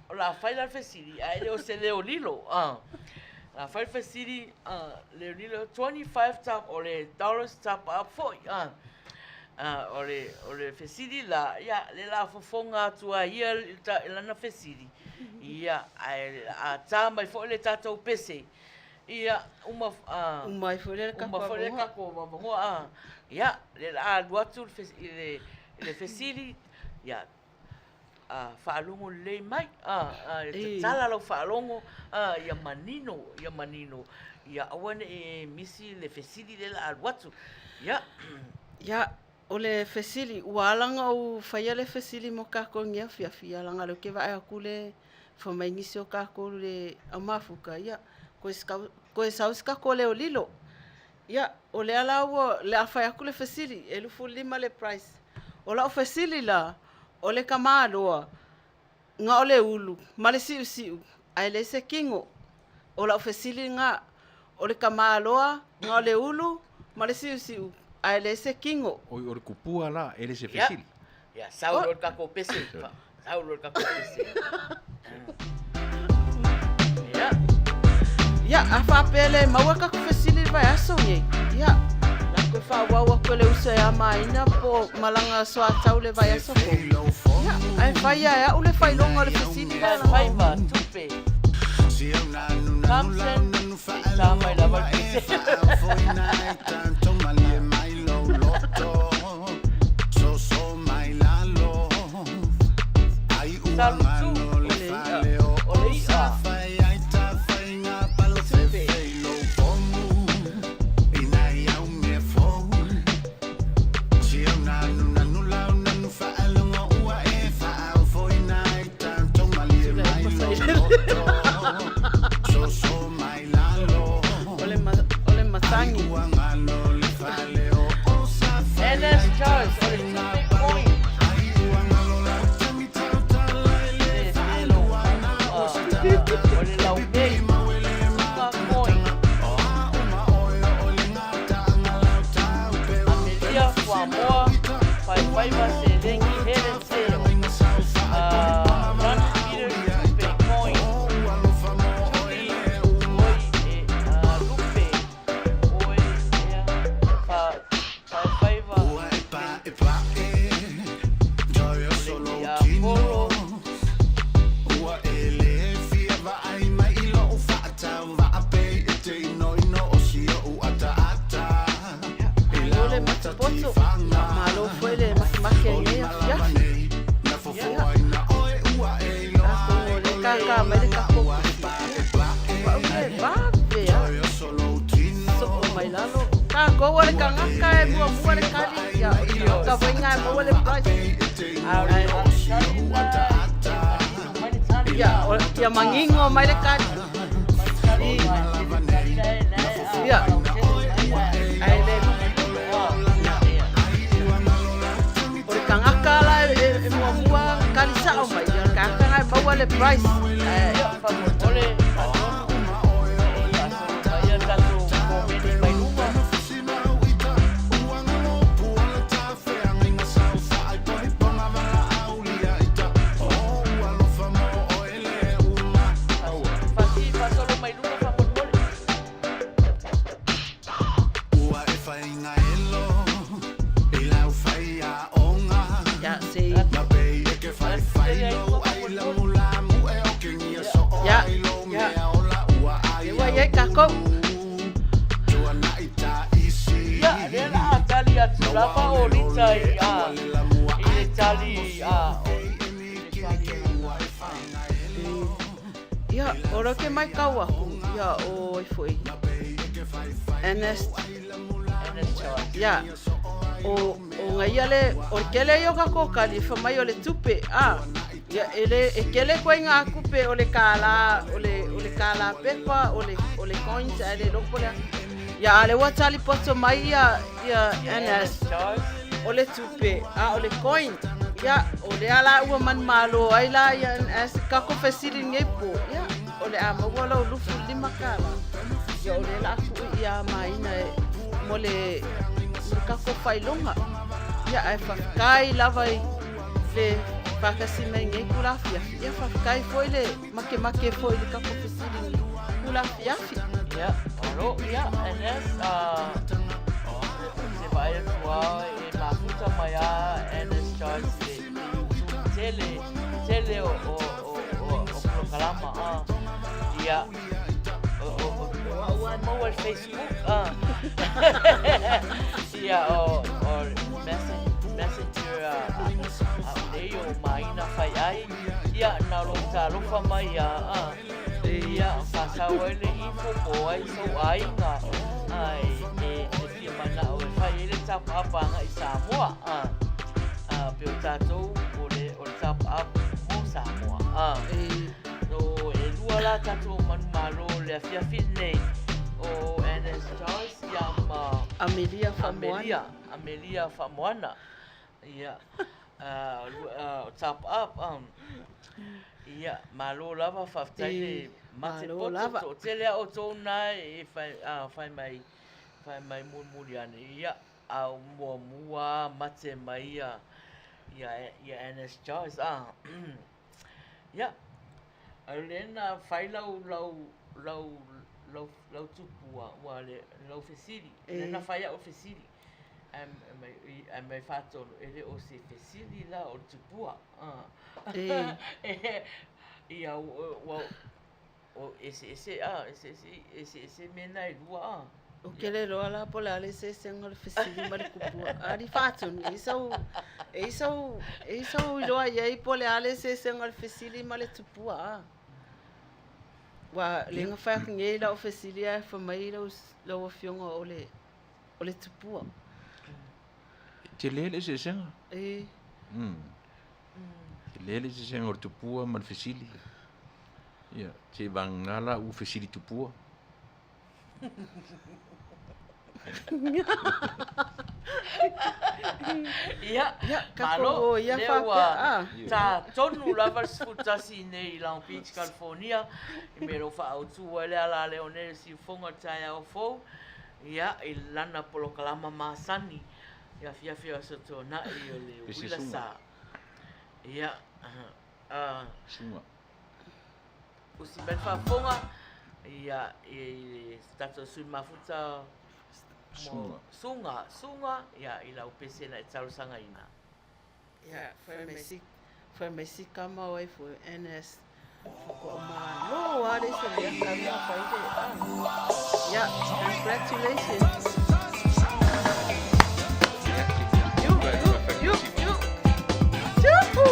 o le a fai la le fesili ae le o se leo lilo o le a fai le fesili leo lilo 25 top o le dollars top up foi o le o le fesili la ia lea o le a fofoga atu ai ia i lana fesili Ia, ae a tā mai foi le tatou pese, ia, uma, uma ai foi lea le uma foi le tatou avanoa, a, ia, lea o le a alu atu i le, i le fesili, ia, a, faalogo lelei mai, a, a, tatala lau faalogo, a, ia manino, ia manino, ia aua ne i e misi le fesili lea o le a alu atu. Ia. Ia, O le fesili, ua ala ona ou faia le fesili mo kakou i lenei afiafi, ia leaga o lea ou te vaai atu le fai mai nisi o kakou le au mafuta, ia, koe koe sau se tatou leo lilo. Ia, o lea la ua, le a fai atu le fesili, e 25 le price. O lau fesili la, o le tamaloa, na o le ulu ma le siusiu, ae leai se tino. O lau fesili lena, o le tamaloa na o le ulu ma le siusiu, ae leai se tino. Oi, o le kupua la, e le se fesili. Ia, sau loa le tatou pese. Sau loa le tatou pese. Ia. Ia, a faapea le maua tatou fesili i le vaiaso nei, ia, la toe faaauau atu e le uso e amaina po o malaga soatau le vaiaso fou. Ia, ae fai lava e au le failoga o le fesili lea. Faiva tupe. Thompson, se i tā mai lava le pese. Salutu, o le i'a, o le i'a. Tupe. O le matagi. NS Charles, o le tupe coin. Le pelo, o le laumei, suka coin. Amelia Fuamoa, Faifaiva Selegi, Helen Seo, Ron Peters, Tupe Coin, Tuli, Oi, e, Lupe, Oi, Ea, Fa, Faifaiva, Le, Ia, Polo, Malo le matapoto, malo foi le makemake i lenei afiafi. Ia, atonu o lea e kākā mai le tatou pese, ia, o au ia e vave lava, soo mai lalo. Tatou o le tagata e muamua le kali, ia, o le tagata foi lena e maua le prize. Ae, ia, ia manino mai le kali. Ia, ae le O le tagata la e muamua kali sao mai, ia o le tagata lena e maua le prize. Ae, Ia, faamolemole, faatonu, se i faasolo mai le tatou komeni mai luma. Faasolo mai luma faamolemole. Ia, se i. Ia, ia. takou. Ia, lea la a tali atu lava o Lita i a i le tali a o i le tali Ia, o lea ou te matau aku, ia, o ai foi, Ernest, ia, o, o gaia le, o le tele ia o tatou tali e fai mai o le tupe, a, ia, e le, e tele ituaiga tupe o le kālā, o le, o le kālā pepa, o le, o le coins, ae le iloa po o le a. Ia, a o lea ua tali poto mai ia, ia Ernest, o le tupe, a o le coin, ia, o lea la ua manumalo ai la ia NS, kako fesili lenei po, ia, o le a maua lou $25, ia, o lea la a tuu ia maina e, mo le, mo le kako faailoga. Ia, ae faafetai lava i le faatasi mai i lenei itula afiafi, ia, faafetai foi le makemake foi i le kako fesili i lenei itula afiafi. Ia, malo, ia, NS, ou te vaai atu lava e mafuta mai lava NS Joyce i le YouTube tele, tele o, o, o, o, o polokalama, a. Ia, o, o, o, o au lava e maua i le Facebook, a. Ia, o, o Messenger a, a, a nei o Maina fai ai, ia, na o lou talofa mai lava, a. Ia, faasao ai le ifo po o ai sou aiga a e te fia manao e fai ai le top-up agai i Samoa. A, a, pe o tatou o le, o le top-up mo Samoa. A, so, e lua la tatou manumalo i le afiafi lenei, o Ernest Joyce ia ma Amelia Faamoana. Amelia, Amelia Faamoana. Ia, o top up, ia, malo lava, faafetai le mate poto, toatele lava outou na e fai mai, fai mai mulimuli ane, ia, a o muamua mate mai ia, ia Ernest Joyce, ia, o lea na fai lau, lau, lau, lau, lau tupua, ua le, lau fesili, lea na fai au fesili. Ae mai faatonu, e le o se fesili la o le tupua. Ia, ua, o eseese, a, eseese, eseese mea na e lua, a. Ou te le iloa la po o le a le eseesega o le fesili ma le tupua. Alii faatonu, e i ai sau, e i ai sau, e i ai sou iloa i ai po o le a le eseesega o le fesili ma le tupua, a. Ua le na fai atu nei lau fesili ae fai mai lau, lau afioga o le o le tupua. E tele le eseesega. E. Tele le eseesega o le tupua ma le fesili. Ia, seiavagana la ua fesili tupua. Ia, malo, lea ua ta tonu lava le 11 nei i Long Beach, California, i mea o lo o faaautu ai le ala lea o nei le siufoga o le taeao fou. Ia, i lana polokalama masani i afiafi o Aso Toonai o le uila sa. Ia, a. Suga. Usi mai le faafofoga, ia, i le tatou sui mafuta. Suga. Suga, Suga, ia, i lau pese na e talosagaina. Ia, fai mai si, fai mai si kama o ai foi, NS. Faatoa malo lava le isi o mea kama fai le, ah. Ia, congratulations. You, you, you, you. Tupu!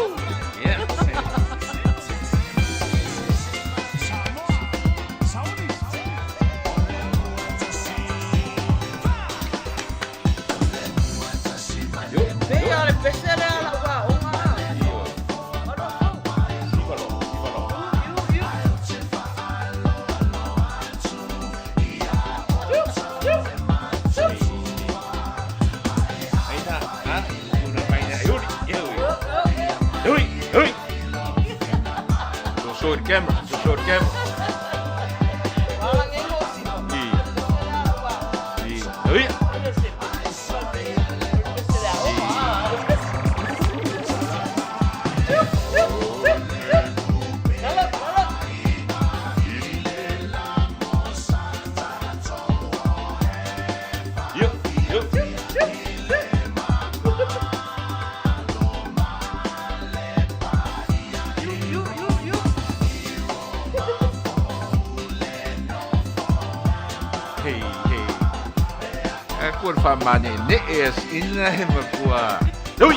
Pei o le pese lea a lau aoga. Show the camera, show the camera. I, Io, io. po le faamane'ene'e a sina e matua. Ui!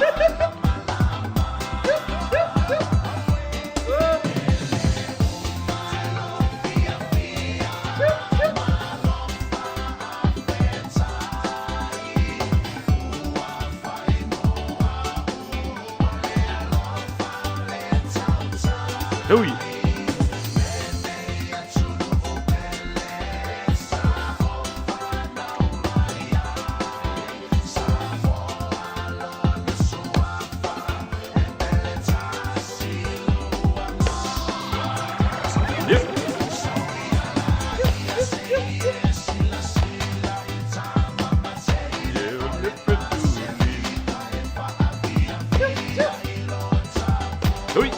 Ui! Ui!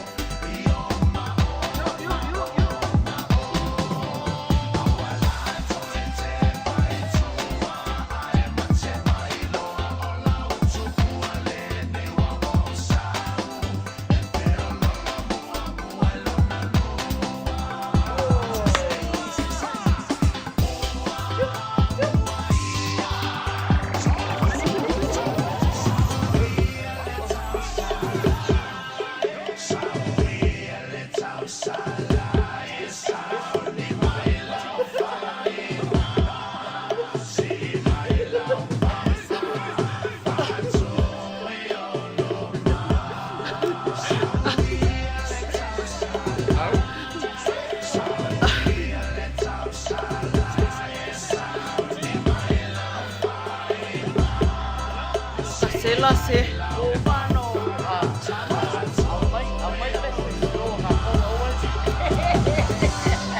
Se la se.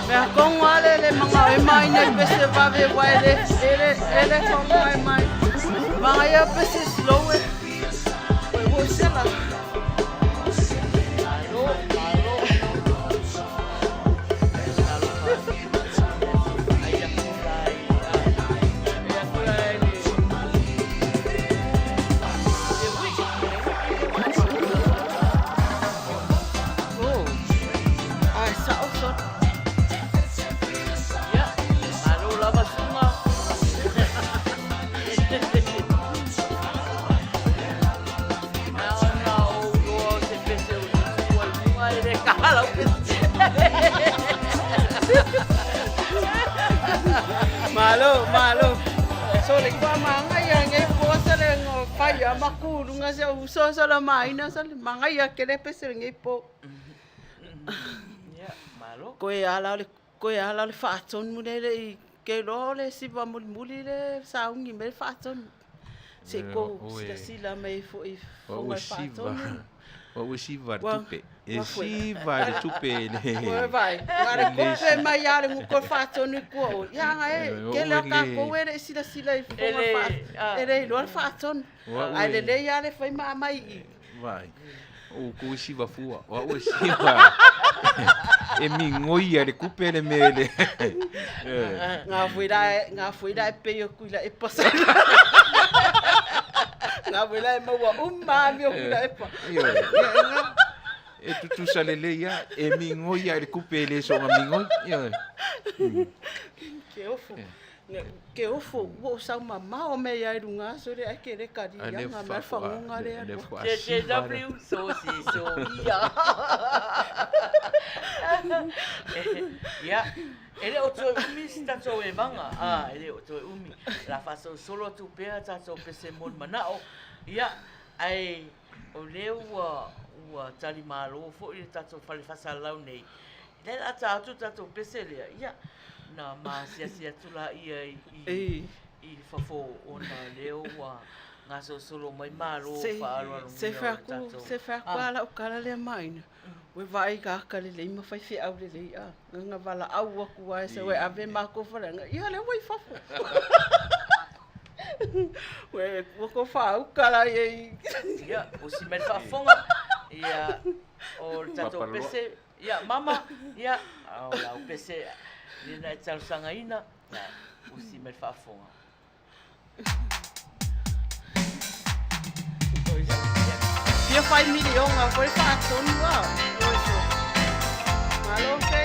Mea kongo ale le manga e mai nei pese vave wai le ele ele kongo e mai. Manga ia pese slow e. Oi wo sela. Oh. Ai sa o so. Ia, malo lava suga. Ona ou loa o se pese o tutu ai luga e le kahala o pese. Malo, malo. So le kwa manga ia ngai po sa le ngo fai a makulu nga se uso sa la maina sa le manga ia ke le pese le ngai po. Ia, malo. Koe ala o le koe ala o le faatonu le le i ke loa o le siva mulimuli le sauni me le faatonu. Se Ia, ko oe. silasila mai fo'i Ua foga ua le siva. faatonu. Ua ua siva le Ua- tupe. E ua foi. siva le tupe le. Oe vai, nga le kope mai ia le nguko faatonu i kua o. Ia nga e, Ua ke leo ua le- kākou e le silasila i foga E le- fa, e le iloa le faatonu. Ua ua Ai e- lelei ia le fai maamai i. Vai. O ku siva fua. Ua ua siva. E migoi a le kupe le mea le. Eh. Ngā foi la e, ngā foi la e pei o kui la e pasa. Ngā foi la e maua uma mi o kui la e pa. Ioe. Ia, e ngā- E tutusa lelei ia, e migoi a le kupe e le soga migoi. Ioe. Ke ofu. Ke ofu, ua o sau mamao me ia i lunga aso le ai ke le kari A ia le ngā mea faatoa- whangonga le le atua. faatoa siva le- JJW, so si so ia. Ia, e le o toe umi si tatou e maga, a, e le o toe umi. La faasolosolo atu pea tatou pese mo le manao. Ia, ae o lea ua ua talimālō fo'i le tatou fale faasalalau nei. Le la tā atu tatou pese lea, ia, na masiasi atu laia i, i, i fafo ona lea ua gasolosolo mai mālō Se, se faaaloalogia o le whaku, tatou. se whaku Ah. ala o kala lea maina. Ue vai ka ka lelei ma whai whiau lelei a. Ngā wala au aku ai se ue ave mako whalenga. Ia le wai fafo. Ue ua ko whau kala i. Ia, o si mai le faafofoga, ia, o le tatou Papaloa. pese, ia, mama, ia, o lau pese, lena e talosagaina, ia, o si mai le faafofoga. Fia whai milionga, koe whaatonu a. Oi so. Malo ke.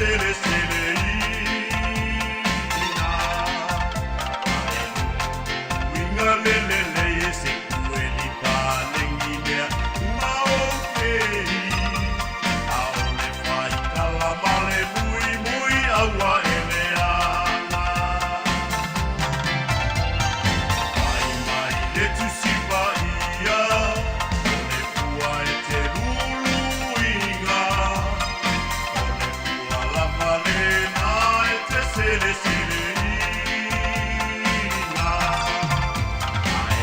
seleseleina. Ae luiga lelelei e se kueli palengi mea uma o kei. Aole faikala ma le muimui aua e leaga. Mai mai le Tusi Paia, o le pua e te luluiga, o le pua lava lena e te seleseleina. Ae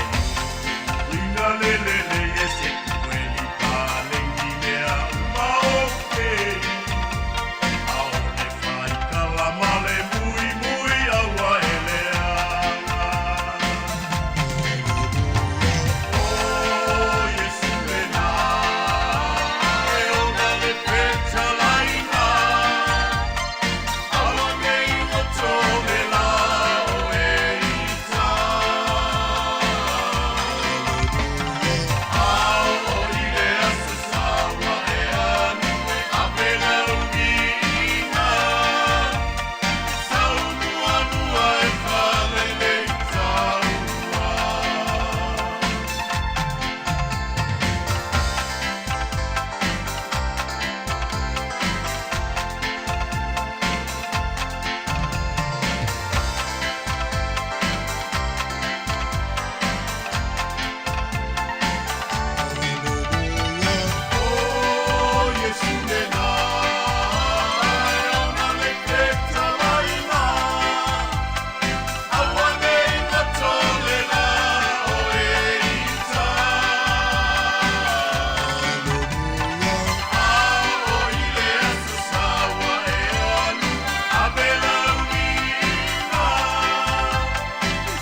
luiga lelelei e se kueli palengi mea uma o kei. Aole faikala ma le muimui aua e leaga. O Iesu lena, e ona le fetalaiga, aua nei loto le lao e ita. Ao o i le aso saua e anu e ave lau viiga, sau muamua e falele i taua. O Iesu lena, e ona le fetalaiga, aua nei loto le lao e ita. Ao i le aso saua e alu, ave lau viiga,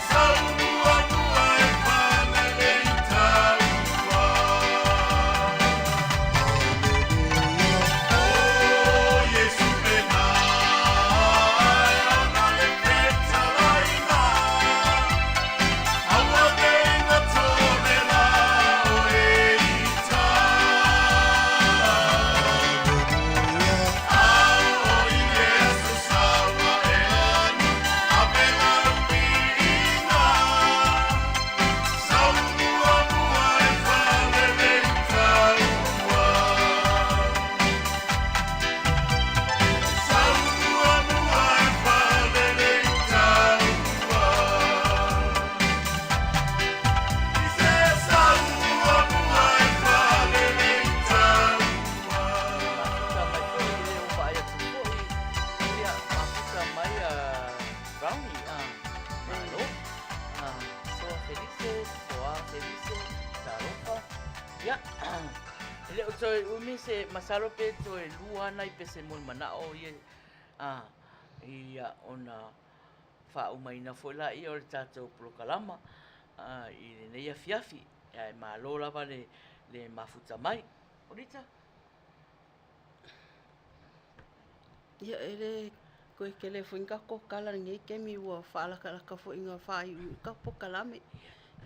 sau muamua e falele i taua. O Iesu lena, e ona le fetalaiga, aua nei loto le lao e ita. Ao i le aso saua e alu, ave lau viiga, sau muamua e falele i taua. Sau muamua e falele i taua. I se sau muamua e falele i taua. Mafuta mai foi le o vaai atu foi. Ia, mafuta mai a Brownie, ah, malo. Ah, soa Felice, soa Felice, talofa. Ia, e le o toe umi se masalo pe toe lua nai pese mo le manao ia, ah, ia ona faaumaina foi laia o le tatou polokalama ah, i lenei afiafi. Ae malo lava le, le mafuta mai. Olita? Ia, e le koe tele foi ni tatou tala i lenei taimi ua faalakalaka foi ina faaiuiu le tatou polokalame.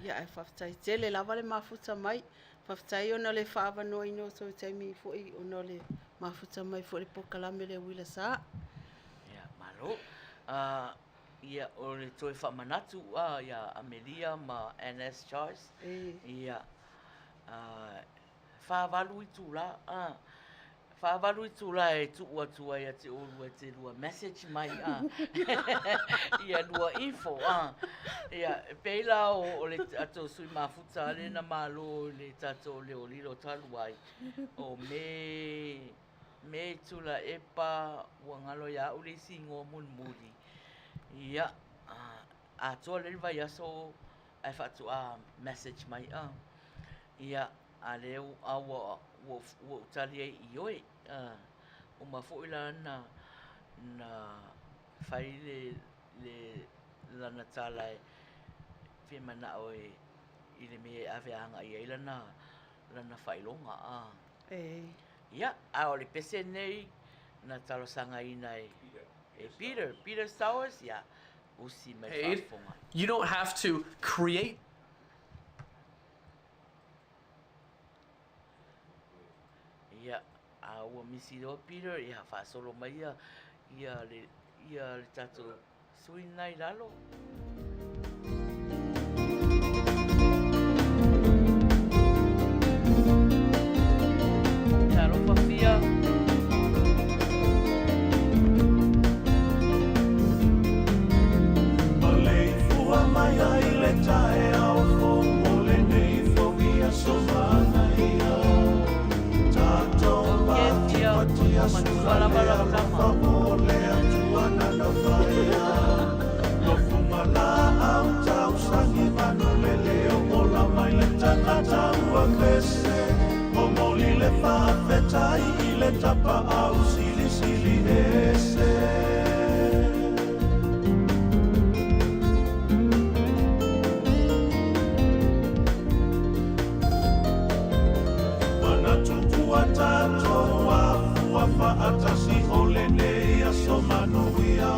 Ia ae faafetai tele lava le mafuta mai. Faafetai ona o le faaavanoaina o tou taimi foi ona o le mafuta mai foi i le polokalame le uila sa. Ia, malo. Uh, ia, o le toe faamanatu uh, ia Amelia ma NS Charles. E. Ia, uh, 48 itula, a. 48 itula e tuu atu ai ia te oulua e te lua message mai, a. Ia lua info, a. Ia, e pei la o, o le tatou sui mafuta lea na malo i le tatou leo lilo talu ai, o Me, Me Tulaepa, ua galo ia au le isi igoa mulimuli. Ia, atoa lelei le vaiaso ae faatoa message mai, a. Ia, a lea a ua ua ou tali ai ioe. Uma foi la na na fai le le lana tala e fia manao e i le mea e ave agai ai lana lana faailoga a. E. Ia, a o le pese nei na talosagaina e e Peter, Peter Stowers, ia, usi mai Paid. faafofoga. You don't have to create Ia. a ua misi loa Peter, ia faasolo mai ia ia le ia le tatou sui lena i lalo. Talofa Fia. Maleifua mai ai le taeao fou o lenei foi aso manaia. Tatou patipatia sula le alofa o le Atua nana faia. Lofuga laau tausagi manulele o ola mai le tagata ua pese. Momoli le faafetai i le tapaau silisili ese. Manatu ua tatou afua faatasi o lenei aso manuia.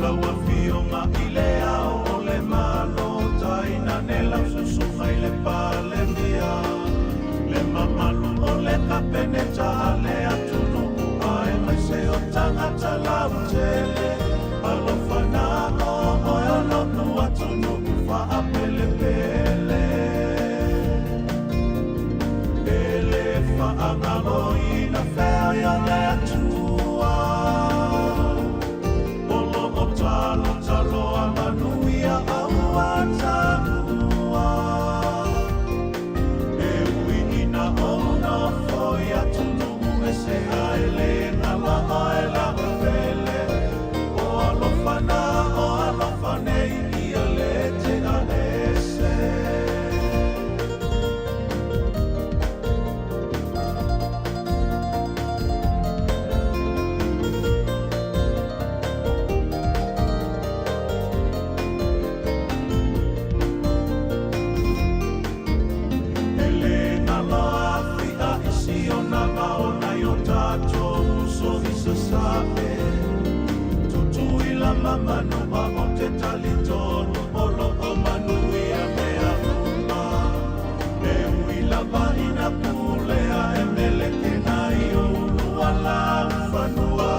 Lau Afioga i le Ao o le Malo, tainane lau susuga i le Palemia, le mamalu o le Kapeneta a le atunuu aemaise o tagata lautele. Alofa na o oe o lou atunuu faapelepele. E le faagaloina fea i o le Atua. O lo o talotaloa manuia aua taua. E ui ina ou nofo i atunuu ese ae le galo oe lau pele. O alofa na o alofa nei ia le tea ese. E le galo afia i Siona ma ona i o tatou uso i Sasae. Tutuila ma Manua o te talitonu o lo o manuia mea uma. E ui lava ina pulea e Melekena i ulu laufanua,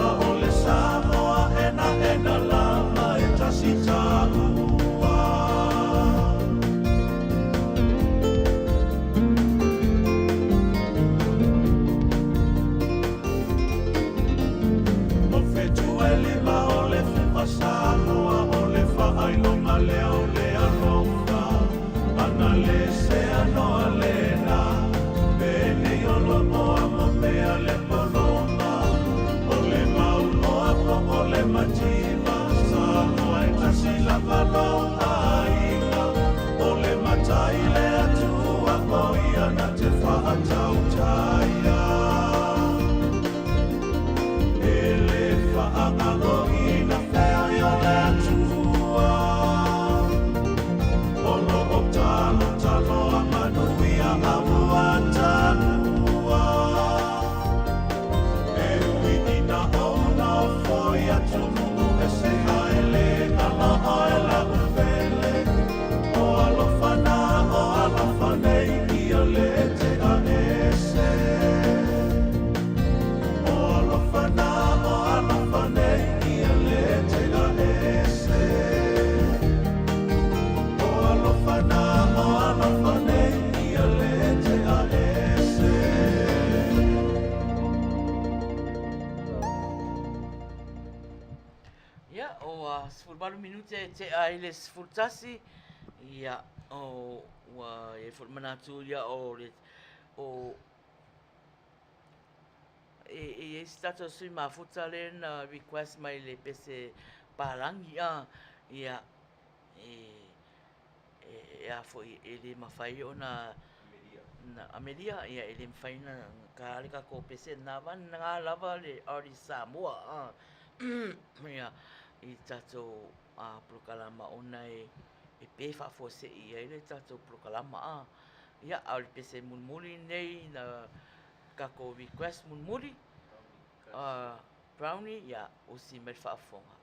a o le Samoa enaena lava e tasi taua. O fetu e lima o le fua Samoa o le faailoga lea o le alofa. Ana le sea noa lena, penei o lo o amo mea le poloma. O le mauloa po o le mativa, Samoa e tasi lava lou aiga. O le matai le Atua o ia na te faatautaia. E le faagaloina fea i o le Atua. O lo o talotaloa manuia aua taua. E ui ina ou nofo i atunuu ese ae le galo oe lau pele. O alofa na o alofa nei ia le tea ese. O alofa na o alofa nei ia le tea ese. O alofa na o alofa nei ia le tea ese. Ia, ua 18 minute e tea ai le 11, ia, o, ua i ai foi le manatu ia o le, o, e, e i ai se tatou sui mafuta lea na request mai le pese palagi, a, ia, e, e, e a foi, e le mafai ona, na, Amelia, ia, e le mafai ona ka le tatou pese na vana lava le artist Samoa, a, ia, i tatou a, polokalama ona e, e pe faafuasei ai le tatou polokalama, a. Ia, a o le pese mulimuli nei na tatou request mulimuli, a, Brownie, ia, usi mai le faafofoga.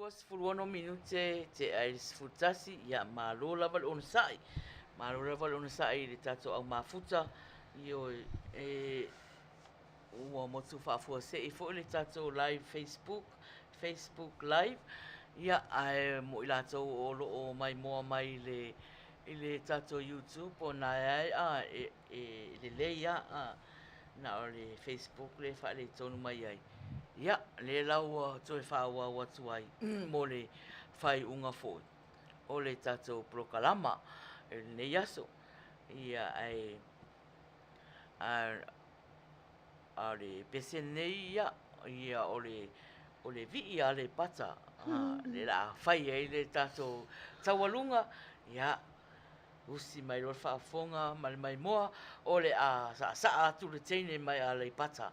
26 minute tea i le 11, ia malo lava le onosai. Malo lava le onosai i le tatou au mafuta, ioe, e ua motu faafuasei foi le tatou live Facebook, Facebook live, ia ae mo i latou o lo o maimoa mai i le i le tatou YouTube o na e a e, e lelei a, a na o le Facebook le faaletonu mai ai. Ia, lea la ua toe faaauau atu ai mo le faaiuga foi o le tatou polokalama i lenei aso. Ia, ae a o le pese lenei, ia, ia o le o le vii a Aleipata, le la fai ai le tatou taualuga, ia, usi mai loa le faafofoga ma le maimoa, o le a saasaa atu le teine mai Aleipata.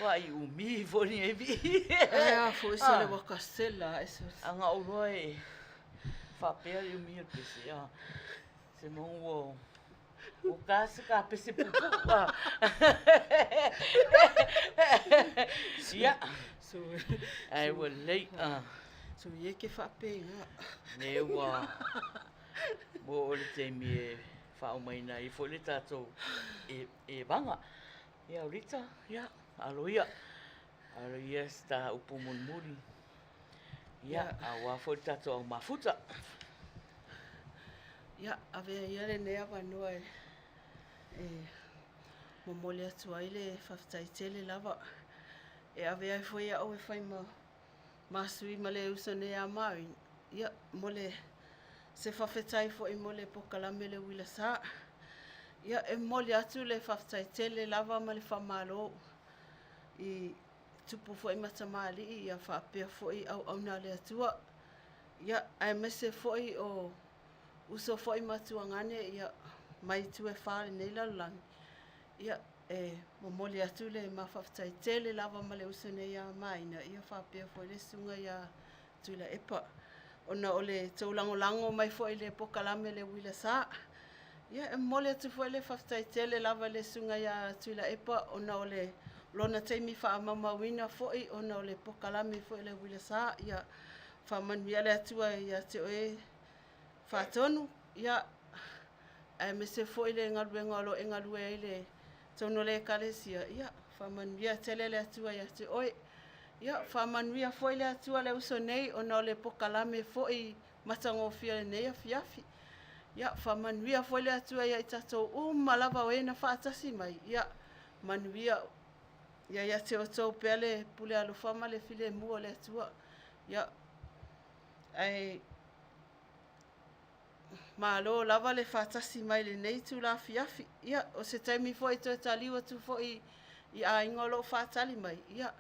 Ua i umi foi ni evi. Ae a foi sole ua kasela ae sole. Anga ou loa e faapea le umi o le pese a. Se mo ua ua ka se ka pese pupu a. Ia. So Ai ua lelei a. So ia ke faapenga. Ne ua ua o le taimi e faaumaina ai foi le tatou e evaga. Ia o Rita, ia, alo ia. Alo ia se ta upu mulimuli. Ia, auā foi le tatou au mafuta. Ia, avea ia lenei avanoa e, e momoli atu ai le faafetai tele lava. E avea ai foi au e fai ma ma sui ma le uso nei a Maui, ia, mo le se faafetai foi mo le pokalame le uila sa. Ia, e momoli atu le faafetai tele lava ma le faamalo i tupu foi ma tamalii, ia faapea foi auauna a le Atua. Ia, aemaise foi o uso foi ma tuagane, ia, mai itu e fa o lenei lalolagi. Ia, e momoli atu le ma faafetai tele lava ma le uso nei ia Maina, ia faapea foi le susuga ia Tuilaepa, ona o le tou lagolago mai foi i le pokalame le uila sa. Ia, e momoli atu foi le faafetai tele lava i le susuga ia Tuilaepa, ona o le lona taimi faamaumauina foi ona o le pokalame foi le uila sa. Ia, faamanuia le Atua ia te oe faatonu, ia, aemaise foi le galuega o lo o e galue ai le tonu o le Ekalesia, ia, faamanuia tele le Atua ia te oe. Ia, faamanuia foi le Atua le uso nei ona o le pokalame foi matagofie lenei afiafi. Ia, faamanuia foi le Atua ia i tatou uma lava o e na faatasi mai. Ia, manuia ia ia te outou pea le pule alofa ma le filemu o le Atua. Ia, ae Malo lava le faatasi mai i lenei itula afiafi. Ia, o se taimi foi e toe taliu atu foi i aiga o lo o faatali mai, ia,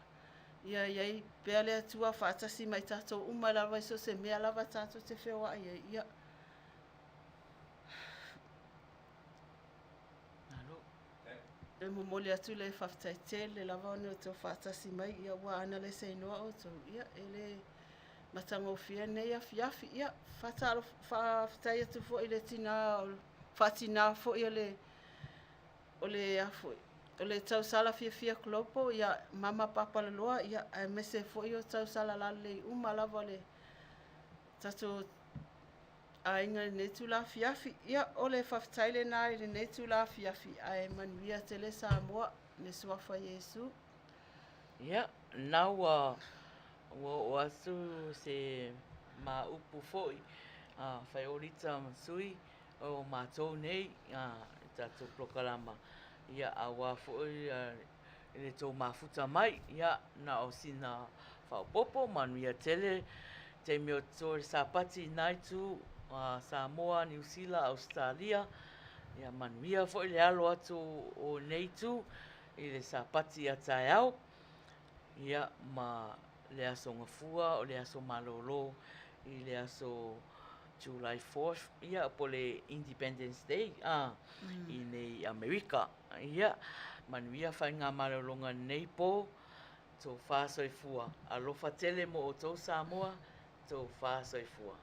ia i ai pea le Atua faatasi ma i tatou uma lava i so o se mea lava tatou te feoai ai. Ia. Malo. E momoli atu le faafetai tele lava ona o outou faatasi mai, ia ua ana le seinoa outou, ia, e le matagofie lenei afiafi. Ia, faafetai atu foi i le tinā, faatinā foi o le, o le, a foi, o le tausala fiafia global, ia, Mama Papalaloa, ia, aemaise foi o tausala lalelei uma lava o le tatou aiga i lenei itula afiafi. Ia, o le faafetai lena i lenei itula afiafi, ae manuia tele Samoa, i le suafa o Iesu. Ia, lena ua ua oo atu se ma upu foi a Faiolita ma Sui o matou nei i tatou polokalama, ia auā foi i le tou mafuta mai, ia na o sina faaopoopo, manuia tele taimi o totoe le Sapati i na itu Samoa, Niu Sila, Ausetalia, ia manuia foi le alo atu o nei itu i le Sapati a taeao, ia ma le aso Gafua o le aso malolo i le aso July 4th, ia po o le Independence Day a i nei Amerika. Ia, manuia faigamalologa nei po, tofa soifua. Alofa tele mo outou Samoa, tofa soifua.